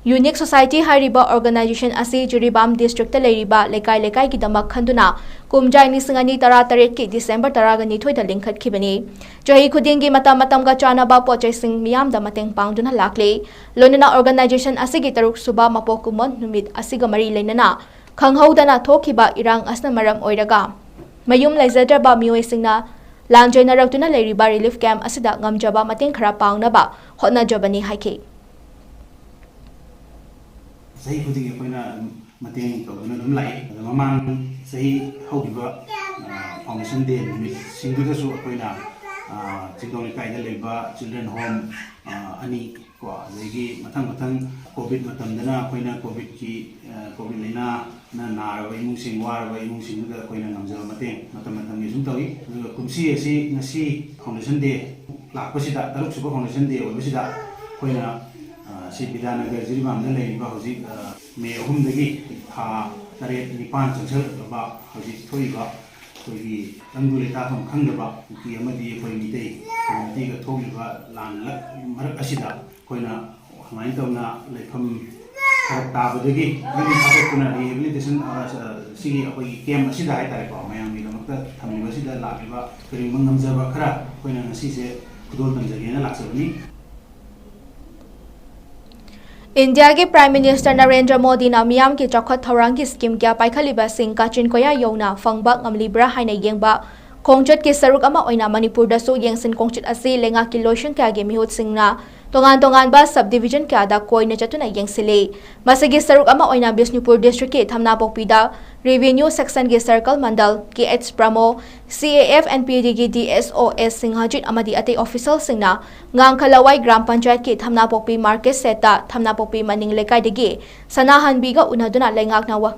ꯌꯨꯅꯤꯛ ꯁꯣꯁꯥꯏꯇꯤ ꯍꯥꯏꯔꯤꯕ ꯑꯣꯔꯒꯅꯥꯏꯖꯦꯁꯟ ꯑꯁꯤ ꯖꯤꯔꯤꯕꯥꯝ ꯗꯤꯁꯇ꯭ꯔꯤꯛꯇ ꯂꯩꯔꯤꯕ ꯂꯩꯀꯥꯏ ꯂꯩꯀꯥꯏꯒꯤꯗꯃꯛ ꯈꯟꯗꯨꯅ ꯀꯨꯝꯖꯥ ꯂꯤꯁꯤꯡ ꯑꯅꯤ ꯇꯔꯥ ꯇꯔꯦꯠꯀꯤ ꯗꯤꯁꯦꯝꯕꯔ ꯇꯔꯥꯒ ꯅꯤꯊꯣꯏꯗ ꯂꯤꯡꯈꯠꯈꯤꯕꯅꯤ꯫ ꯆꯍꯤ ꯈꯨꯗꯤꯡꯒꯤ ꯃꯇꯝ ꯃꯇꯝꯒ ꯆꯥꯟꯅꯕ ꯄꯣꯠ ꯆꯩꯁꯤꯡ ꯃꯤꯌꯥꯝꯗ ꯃꯇꯦꯡ ꯄꯥꯡꯗꯨꯅ ꯂꯥꯛꯂꯤ꯫ ꯂꯣꯏꯅꯅ ꯑꯣꯔꯒꯅꯥꯏꯖꯦꯁꯟ ꯑꯁꯤꯒꯤ ꯇꯔꯨꯛ ꯁꯨꯕ ꯃꯄꯣꯛ ꯀꯨꯝꯑꯣꯟ ꯅꯨꯃꯤꯠ ꯑꯁꯤꯒ ꯃꯔꯤ ꯂꯩꯅꯅ ꯈꯪꯍꯧꯗꯅ ꯊꯣꯛꯈꯤꯕ ꯏꯔꯥꯡ ꯑꯁꯤꯅ ꯃꯔꯝ ꯑꯣꯏꯔꯒ ꯃꯌꯨꯝ ꯂꯩꯖꯗ꯭ꯔꯕ ꯃꯤꯑꯣꯏꯁꯤꯡꯅ ꯂꯥꯟꯖꯦꯟꯅꯔꯛꯇꯨꯅ ꯂꯩꯔꯤꯕ ꯔꯤꯂꯤꯐ ꯀꯦꯝꯞ ꯑꯁꯤꯗ ꯉꯝꯖꯕ ꯃꯇꯦꯡ ꯈꯔ ꯄꯥꯡꯅꯕ ꯍꯣꯠꯅꯖꯕꯅꯤ ꯍꯥꯏꯈꯤ꯫ ꯆꯍꯤ ꯈꯨꯗꯤꯡꯒꯤ ꯑꯩꯈꯣꯏꯅ ꯑꯗꯨꯝ ꯃꯇꯦꯡ ꯇꯧꯗꯨꯅ ꯑꯗꯨꯝ ꯂꯥꯛꯏ꯫ ꯑꯗꯣ ꯃꯃꯥꯡ ꯆꯍꯤ ꯍꯧꯈꯤꯕ, ꯑ, ꯐꯥꯎꯟꯗꯦꯁꯟ ꯗꯦ ꯅꯨꯃꯤꯠꯁꯤꯡꯗꯨꯗꯁꯨ ꯑꯩꯈꯣꯏꯅ, ꯑ, ꯆꯤꯡꯗꯣꯡ ꯂꯩꯀꯥꯏꯗ ꯂꯩꯕ ꯆꯤꯜꯗ꯭ꯔꯦꯟ ꯍꯣꯝ, ꯑ, ꯑꯅꯤ ꯀꯣ, ꯑꯗꯒꯤ ꯃꯊꯪ ꯃꯊꯪ ꯀꯣꯚꯤꯗ ꯃꯇꯝꯗꯅ ꯑꯩꯈꯣꯏꯅ ꯀꯣꯚꯤꯗꯀꯤ, ꯑ, ꯀꯣꯚꯤꯗ ꯂꯥꯏꯅꯥꯅ ꯅꯥꯔꯕ ꯏꯃꯨꯡꯁꯤꯡ, ꯋꯥꯔꯕ ꯏꯃꯨꯡꯁꯤꯡꯗꯨꯗ ꯑꯩꯈꯣꯏꯅ ꯉꯝꯖꯕ ꯃꯇꯦꯡ ꯃꯇꯝ ꯃꯇꯝꯒꯤ ꯑꯗꯨꯝ ꯇꯧꯏ꯫ ꯑꯗꯨꯒ ꯀꯨꯝꯁꯤ ꯑꯁꯤ ꯉꯁꯤ ꯐꯥꯎꯟꯗꯦꯁꯟ ꯗꯦ ꯂꯥꯛꯄꯁꯤꯗ, ꯇꯔꯨꯛ ꯁꯨꯕ ꯐꯥꯎꯟꯗꯦꯁꯟ ꯗꯦ ꯑꯣꯏꯕꯁꯤꯗ ꯑꯩꯈꯣꯏꯅ, ꯑ, ꯁꯤ ꯕꯤꯗ꯭ꯌꯥꯅꯒꯔ ꯖꯤꯔꯤꯕꯥꯝꯗ ꯂꯩꯔꯤꯕ ꯍꯧꯖꯤꯛ, ꯑ, ꯃꯦ ꯑꯍꯨꯝꯗꯒꯤ ꯊꯥ ꯇꯔꯦꯠ ꯅꯤꯄꯥꯟ ꯆꯪꯁꯤꯜꯂꯛꯂꯕ ꯍꯧꯖꯤꯛ ꯊꯣꯛꯏꯕ ꯑꯩꯈꯣꯏꯒꯤ ꯇꯪꯗꯨ ꯂꯩꯇꯥꯐꯝ ꯈꯪꯗꯕ ꯀꯨꯀꯤ ꯑꯃꯗꯤ ꯑꯩꯈꯣꯏ ꯃꯤꯇꯩ ꯀꯝꯃ꯭ꯌꯨꯅꯤꯇꯤꯒ ꯊꯣꯛꯂꯤꯕ ꯂꯥꯟ ꯃꯔꯛ ꯑꯁꯤꯗ ꯑꯩꯈꯣꯏꯅ ꯁꯨꯃꯥꯏꯅ ꯇꯧꯅ ꯂꯩꯐꯝ ꯐꯔꯛ ꯇꯥꯕꯗꯒꯤ ꯌꯨꯝ ꯊꯥꯗꯣꯛꯇꯨꯅ rehabilitation, ꯑ, ꯑ, ꯁꯤꯒꯤ ꯑꯩꯈꯣꯏꯒꯤ ꯀꯦꯝꯞ ꯑꯁꯤꯗ ꯍꯥꯏꯇꯥꯔꯦꯀꯣ, ꯃꯌꯥꯝꯒꯤꯗꯃꯛꯇ ꯊꯝꯂꯤꯕ ꯑꯁꯤꯗ ꯂꯥꯛꯂꯤꯕ ꯀꯔꯤꯒꯨꯝꯕ ꯉꯝꯖꯕ ꯈꯔ ꯑꯩꯈꯣꯏꯅ ꯉꯁꯤꯁꯦ ꯈꯨꯗꯣꯜ ꯇꯝꯖꯒꯦꯅ ꯂꯥꯛꯆꯕꯅꯤ꯫ ꯏꯟꯗꯤꯌꯥꯒꯤ ꯄ꯭ꯔꯥꯏꯝ ꯃꯤꯅꯤꯁꯇꯔ ꯅꯔꯦꯟꯗ꯭ꯔ ꯃꯣꯗꯤꯅ ꯃꯤꯌꯥꯝꯒꯤ ꯆꯥꯎꯈꯠ ꯊꯧꯔꯥꯡꯒꯤ ꯁ꯭ꯀꯤꯝ ꯀꯌꯥ ꯄꯥꯏꯈꯠꯂꯤꯕꯁꯤꯡ ꯀꯥꯆꯤꯟ ꯀꯣꯌꯥ ꯌꯧꯅ ꯐꯪꯕ ꯉꯝꯂꯤꯕ꯭ꯔꯥ ꯍꯥꯏꯅ ꯌꯦꯡꯕ ꯈꯣꯡꯆꯠꯀꯤ ꯁꯔꯨꯛ ꯑꯃ ꯑꯣꯏꯅ ꯃꯅꯤꯄꯨꯔꯗꯁꯨ ꯌꯦꯡꯁꯤꯟ ꯈꯣꯡꯆꯠ ꯑꯁꯤ ꯂꯩꯉꯥꯛꯀꯤ ꯂꯣꯏꯁꯪ ꯀꯌꯥꯒꯤ ꯃꯤꯍꯨꯠꯁꯤꯡꯅ ꯇꯣꯉꯥꯟ ꯇꯣꯉꯥꯟꯕ ꯁꯕ ꯗꯤꯚꯤꯖꯟ ꯀꯌꯥꯗ ꯀꯣꯏꯅ ꯆꯠꯇꯨꯅ ꯌꯦꯡꯁꯤꯜꯂꯤ꯫ ꯃꯁꯤꯒꯤ ꯁꯔꯨꯛ ꯑꯃ ꯑꯣꯏꯅ ꯕꯤꯁꯅꯨꯄꯨꯔ ꯗꯤꯁꯇ꯭ꯔꯤꯛꯀꯤ ꯊꯝꯅꯥꯄꯣꯛꯄꯤꯗ ꯔꯦꯚꯤꯅ꯭ꯌꯨ ꯁꯦꯛꯁꯟꯒꯤ ꯁꯔꯀꯜ ꯃꯟꯗꯜ ꯀꯦ ꯑꯩꯆ ꯄ꯭ꯔꯃꯣ, ꯁꯤ A F N P ꯗꯤꯒꯤ D S ꯑꯣ ꯑꯦꯁ ꯁꯤꯡꯍꯖꯤꯠ ꯑꯃꯗꯤ ꯑꯇꯩ ꯑꯣꯐꯤꯁꯤꯌꯦꯜꯁꯤꯡꯅ ꯉꯥꯡꯈꯂꯋꯥꯏ ꯒ꯭ꯔꯥꯝ ꯄꯟꯆꯥꯌꯠꯀꯤ ꯊꯝꯅꯥꯄꯣꯛꯄꯤ ꯃꯥꯔꯀꯦꯠ ꯁꯦꯠꯇ ꯊꯝꯅꯥꯄꯣꯛꯄꯤ ꯃꯅꯤꯡ ꯂꯩꯀꯥꯏꯗꯒꯤ ꯁꯅꯥꯍꯟꯕꯤꯒ ꯎꯅꯗꯨꯅ ꯂꯩꯉꯥꯛꯅ ꯋꯥ-,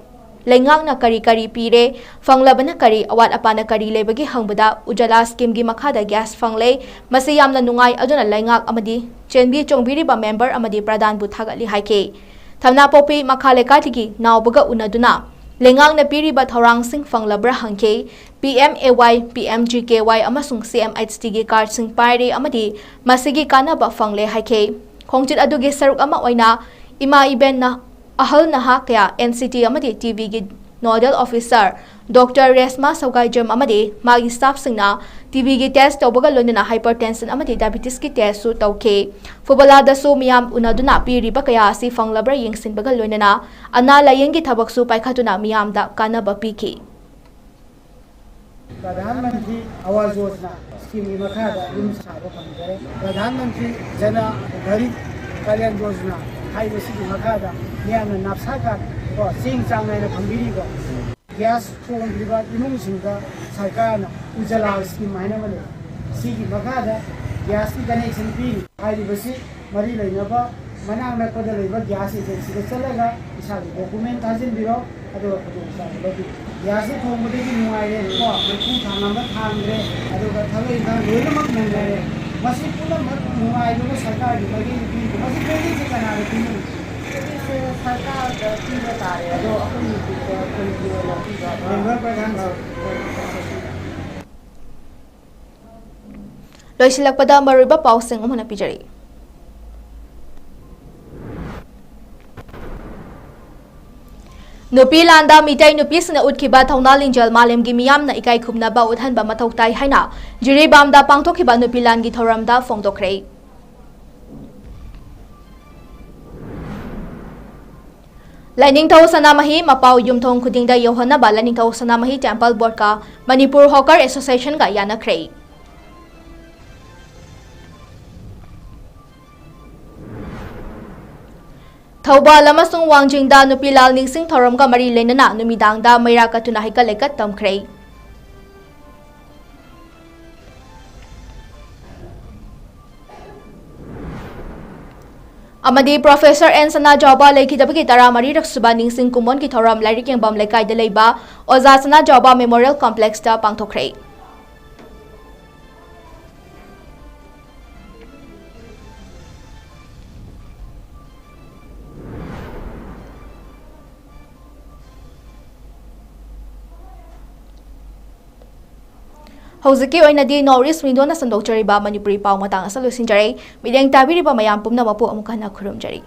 ꯂꯩꯉꯥꯛꯅ ꯀꯔꯤ ꯀꯔꯤ ꯄꯤꯔꯦ, ꯐꯪꯂꯕꯅ ꯀꯔꯤ, ꯑꯋꯥꯠ ꯑꯄꯥꯅ ꯀꯔꯤ ꯂꯩꯕꯒꯦ ꯍꯪꯕꯗ ꯎꯖꯥꯂꯥ ꯁ꯭ꯀꯤꯝꯒꯤ ꯃꯈꯥꯗ ꯒ꯭ꯌꯥꯁ ꯐꯪꯂꯦ, ꯃꯁꯤ ꯌꯥꯝꯅ ꯅꯨꯡꯉꯥꯏ, ꯑꯗꯨꯅ ꯂꯩꯉꯥꯛ ꯑꯃꯗꯤ ꯆꯦꯟꯕꯤ ꯆꯣꯡꯕꯤꯔꯤꯕ ꯃꯦꯝꯕꯔ ꯑꯃꯗꯤ ꯄ꯭ꯔꯙꯥꯟꯕꯨ ꯊꯥꯒꯠꯂꯤ ꯍꯥꯏꯈꯤ꯫ ꯊꯝꯅꯥꯄꯣꯛꯄꯤ ꯃꯈꯥ ꯂꯩꯀꯥꯏꯗꯒꯤ ꯅꯥꯎꯕꯒ ꯎꯅꯗꯨꯅ ꯂꯩꯉꯥꯛꯅ ꯄꯤꯔꯤꯕ ꯊꯧꯔꯥꯡꯁꯤꯡ ꯐꯪꯂꯕ꯭ꯔꯥ ꯍꯪꯈꯤ꯫ P M A Y, P M G K Y ꯑꯃꯁꯨꯡ ꯁꯤ ꯑꯦꯝ ꯑꯩꯆ ꯇꯤꯒꯤ ꯀꯥꯔꯗꯁꯤꯡ ꯄꯥꯏꯔꯦ ꯑꯃꯗꯤ ꯃꯁꯤꯒꯤ ꯀꯥꯟꯅꯕ ꯐꯪꯂꯦ ꯍꯥꯏꯈꯤ꯫ ꯈꯣꯡꯆꯠ ꯑꯗꯨꯒꯤ ꯁꯔꯨꯛ ꯑꯃ ꯑꯣꯏꯅ ꯏꯃꯥ ꯏꯕꯦꯟꯅ ꯑꯍꯜ ꯅꯍꯥ ꯀꯌꯥ ꯑꯦꯟ ꯁꯤ ꯇꯤ ꯑꯃꯗꯤ T ꯕꯤꯒꯤ nodal officer doctor Reshma ꯁꯧꯒꯥꯏꯖꯝ ꯑꯃꯗꯤ ꯃꯥꯒꯤ ꯁ꯭ꯇꯥꯐꯁꯤꯡꯅ ꯇꯤ ꯕꯤꯒꯤ ꯇꯦꯁ ꯇꯧꯕꯒ ꯂꯣꯏꯅꯅ ꯍꯥꯏꯄꯔꯇꯦꯟꯁꯟ ꯑꯃꯗꯤ ꯗꯥꯏꯕꯤꯇꯤꯁꯀꯤ ꯇꯦꯁꯁꯨ ꯇꯧꯈꯤ꯫ ꯐꯨꯕꯂꯥꯗꯁꯨ ꯃꯤꯌꯥꯝ ꯎꯅꯗꯨꯅ ꯄꯤꯔꯤꯕ ꯀꯌꯥ ꯑꯁꯤ ꯐꯪꯂꯕ꯭ꯔꯥ ꯌꯦꯡꯁꯤꯟꯕꯒ ꯂꯣꯏꯅꯅ ꯑꯅꯥ ꯂꯥꯌꯦꯡꯒꯤ ꯊꯕꯛꯁꯨ ꯄꯥꯏꯈꯠꯇꯨꯅ ꯃꯤꯌꯥꯝꯗ ꯀꯥꯟꯅꯕ ꯄꯤꯈꯤ꯫ ꯄ꯭ꯔꯙꯥꯟ ꯃꯟꯇ꯭ꯔꯤ ꯑꯋꯥꯖ ꯌꯣꯖꯅꯥ ꯁ꯭ꯀꯤꯝꯒꯤ ꯃꯈꯥꯗ ꯌꯨꯝ ꯁꯥꯕ ꯐꯪꯖꯔꯦ꯫ ꯄ꯭ꯔꯙꯥꯟ ꯃꯟꯇ꯭ꯔꯤ ꯖꯅ ꯒꯔꯤꯕ ꯀꯂꯌꯥꯟ ꯌꯣꯖꯅꯥ ꯍꯥꯏꯕꯁꯤꯒꯤ ꯃꯈꯥꯗ ꯃꯤꯌꯥꯝꯅ ꯅꯥꯞꯁꯥ ꯀꯥꯔꯗ ꯀꯣ ꯆꯦꯡ ꯆꯥꯡ ꯅꯥꯏꯅ ꯐꯪꯕꯤꯔꯤꯀꯣ꯫ ꯒ꯭ꯌꯥꯁ ꯊꯣꯡꯗ꯭ꯔꯤꯕ ꯏꯃꯨꯡꯁꯤꯡꯗ ꯁꯔꯀꯥꯔꯅ ꯎꯖꯂꯥ ꯁ꯭ꯀꯤꯝ ꯍꯥꯏꯅ ꯑꯃ ꯂꯩ꯫ ꯁꯤꯒꯤ ꯃꯈꯥꯗ ꯒ꯭ꯌꯥꯁꯀꯤ ꯀꯅꯦꯛꯁꯟ ꯄꯤꯔꯤ꯫ ꯍꯥꯏꯔꯤꯕꯁꯤ ꯃꯔꯤ ꯂꯩꯅꯕ ꯃꯅꯥꯛ ꯅꯛꯄꯗ ꯂꯩꯕ ꯒ꯭ꯌꯥꯁ ꯑꯦꯖꯦꯟꯁꯤꯗ ꯆꯠꯂꯒ ꯏꯁꯥꯒꯤ ꯗꯣꯀꯨꯃꯦꯟ ꯊꯥꯖꯤꯟꯕꯤꯔꯣ, ꯑꯗꯨꯒ ꯈꯨꯗꯣꯡꯆꯥꯕ ꯂꯧꯕꯤꯌꯨ꯫ ꯒ꯭ꯌꯥꯁꯁꯦ ꯊꯣꯡꯕꯗꯒꯤ ꯅꯨꯡꯉꯥꯏꯔꯦ ꯀꯣ, ꯃꯩꯈꯨ ꯊꯥꯡꯅꯕ ꯊꯥꯡꯗ꯭ꯔꯦ, ꯑꯗꯨꯒ ꯊꯕꯛ ꯏꯪꯈꯥꯡ ꯂꯣꯏꯅꯃꯛ ꯅꯪꯅꯔꯦ꯫ ꯃꯁꯤ ꯄꯨꯝꯅꯃꯛ ꯅꯨꯡꯉꯥꯏꯕꯅ ꯁꯔꯀꯥꯔꯒꯤ ꯃꯥꯏꯀꯩꯗꯒꯤ ꯄꯤꯔꯤꯕ ꯍꯧꯖꯤꯛ ꯀ꯭ꯔꯦꯗꯤꯠꯁꯦ ꯀꯅꯥꯗ ꯄꯤꯅꯤ? ꯀ꯭ꯔꯦꯗꯤꯠꯁꯦ ꯁꯔꯀꯥꯔꯗ ꯄꯤꯕ ꯇꯥꯔꯦ, ꯑꯗꯣ ꯑꯩꯈꯣꯏ ꯃꯅꯤꯄꯨꯔꯗ ꯈꯨꯟꯒꯤ ꯑꯣꯏꯅ ꯄꯤꯕ ꯃꯦꯝꯕꯔ ꯄ꯭ꯔꯙꯥꯟ ꯂꯣꯏꯁꯤꯜꯂꯛꯄꯗ ꯃꯔꯨꯑꯣꯏꯕ ꯄꯥꯎꯁꯤꯡ ꯑꯃꯨꯛ ꯍꯟꯅ ꯄꯤꯖꯔꯤ꯫ ꯅꯨꯄꯤ ꯂꯥꯟꯗ ꯃꯤꯇꯩ ꯅꯨꯄꯤꯁꯤꯡꯅ ꯎꯠꯈꯤꯕ ꯊꯧꯅꯥ ꯂꯤꯡꯖꯦꯜ ꯃꯥꯂꯦꯝꯒꯤ ꯃꯤꯌꯥꯝꯅ ꯏꯀꯥꯏ ꯈꯨꯝꯅꯕ ꯎꯠꯍꯟꯕ ꯃꯊꯧ ꯇꯥꯏ ꯍꯥꯏꯅ ꯖꯤꯔꯤꯕꯥꯝꯗ ꯄꯥꯡꯊꯣꯛꯈꯤꯕ ꯅꯨꯄꯤ ꯂꯥꯟꯒꯤ ꯊꯧꯔꯝꯗ ꯐꯣꯡꯗꯣꯛꯈ꯭ꯔꯦ꯫ ꯂꯥꯏꯅꯤꯡꯊꯧ ꯁꯅꯥꯃꯍꯤ ꯃꯄꯥꯎ ꯌꯨꯝꯊꯣꯡ ꯈꯨꯗꯤꯡꯗ ꯌꯧꯍꯟꯅꯕ ꯂꯥꯏꯅꯤꯡꯊꯧ ꯁꯅꯥꯃꯍꯤ ꯇꯦꯝꯄꯜ ꯕꯣꯔꯗꯀ ꯃꯅꯤꯄꯨꯔ ꯍꯣꯀꯔ ꯑꯦꯁꯣꯁꯤꯌꯦꯁꯟꯒ ꯌꯥꯅꯈ꯭ꯔꯦ꯫ ꯊꯧꯕꯥꯜ ꯑꯃꯁꯨꯡ ꯋꯥꯡꯖꯤꯡꯗ ꯅꯨꯄꯤ ꯂꯥꯜ ꯅꯤꯡꯁꯤꯡ ꯊꯧꯔꯝꯒ ꯃꯔꯤ ꯂꯩꯅꯅ ꯅꯨꯃꯤꯗꯥꯡꯗ ꯃꯩꯔꯥ ꯀꯠꯇꯨꯅ ꯍꯩꯀꯠ ꯂꯩꯀꯠ ꯇꯝꯈ꯭ꯔꯦ꯫ ꯑꯃꯗꯤ ꯄ꯭ꯔꯣꯐꯦꯁꯔ ꯑꯦꯟ ꯁꯅꯥꯖꯥꯎꯕ ꯂꯩꯈꯤꯗꯕꯒꯤ ꯇꯔꯥꯃꯔꯤꯔꯛ ꯁꯨꯕ ꯅꯤꯡꯁꯤꯡ ꯀꯨꯝꯑꯣꯟꯒꯤ ꯊꯧꯔꯝ ꯂꯥꯏꯔꯤꯛ ꯌꯦꯡꯐꯝ ꯂꯩꯀꯥꯏꯗ ꯂꯩꯕ ꯑꯣꯖꯥ ꯁꯅꯥꯖꯥꯎꯕ ꯃꯦꯃꯣꯔꯤꯌꯦꯜ ꯀꯝꯄ꯭ꯂꯦꯛꯁꯇ ꯄꯥꯡꯊꯣꯛꯈ꯭ꯔꯦ꯫ ꯍꯧꯖꯤꯛꯀꯤ ꯑꯣꯏꯅꯗꯤ North East Window ꯅ ꯁꯟꯗꯣꯛꯆꯔꯤꯕ ꯃꯅꯤꯄꯨꯔꯤ ꯄꯥꯎ ꯃꯇꯥꯡ ꯑꯁꯤ ꯂꯣꯏꯁꯤꯟꯖꯔꯦ꯫ ꯃꯤꯠꯌꯦꯡ ꯇꯥꯕꯤꯔꯤꯕ ꯃꯌꯥꯝ ꯄꯨꯝꯅꯃꯛꯄꯨ ꯑꯃꯨꯛ ꯍꯟꯅ ꯈꯨꯔꯨꯝꯖꯔꯤ꯫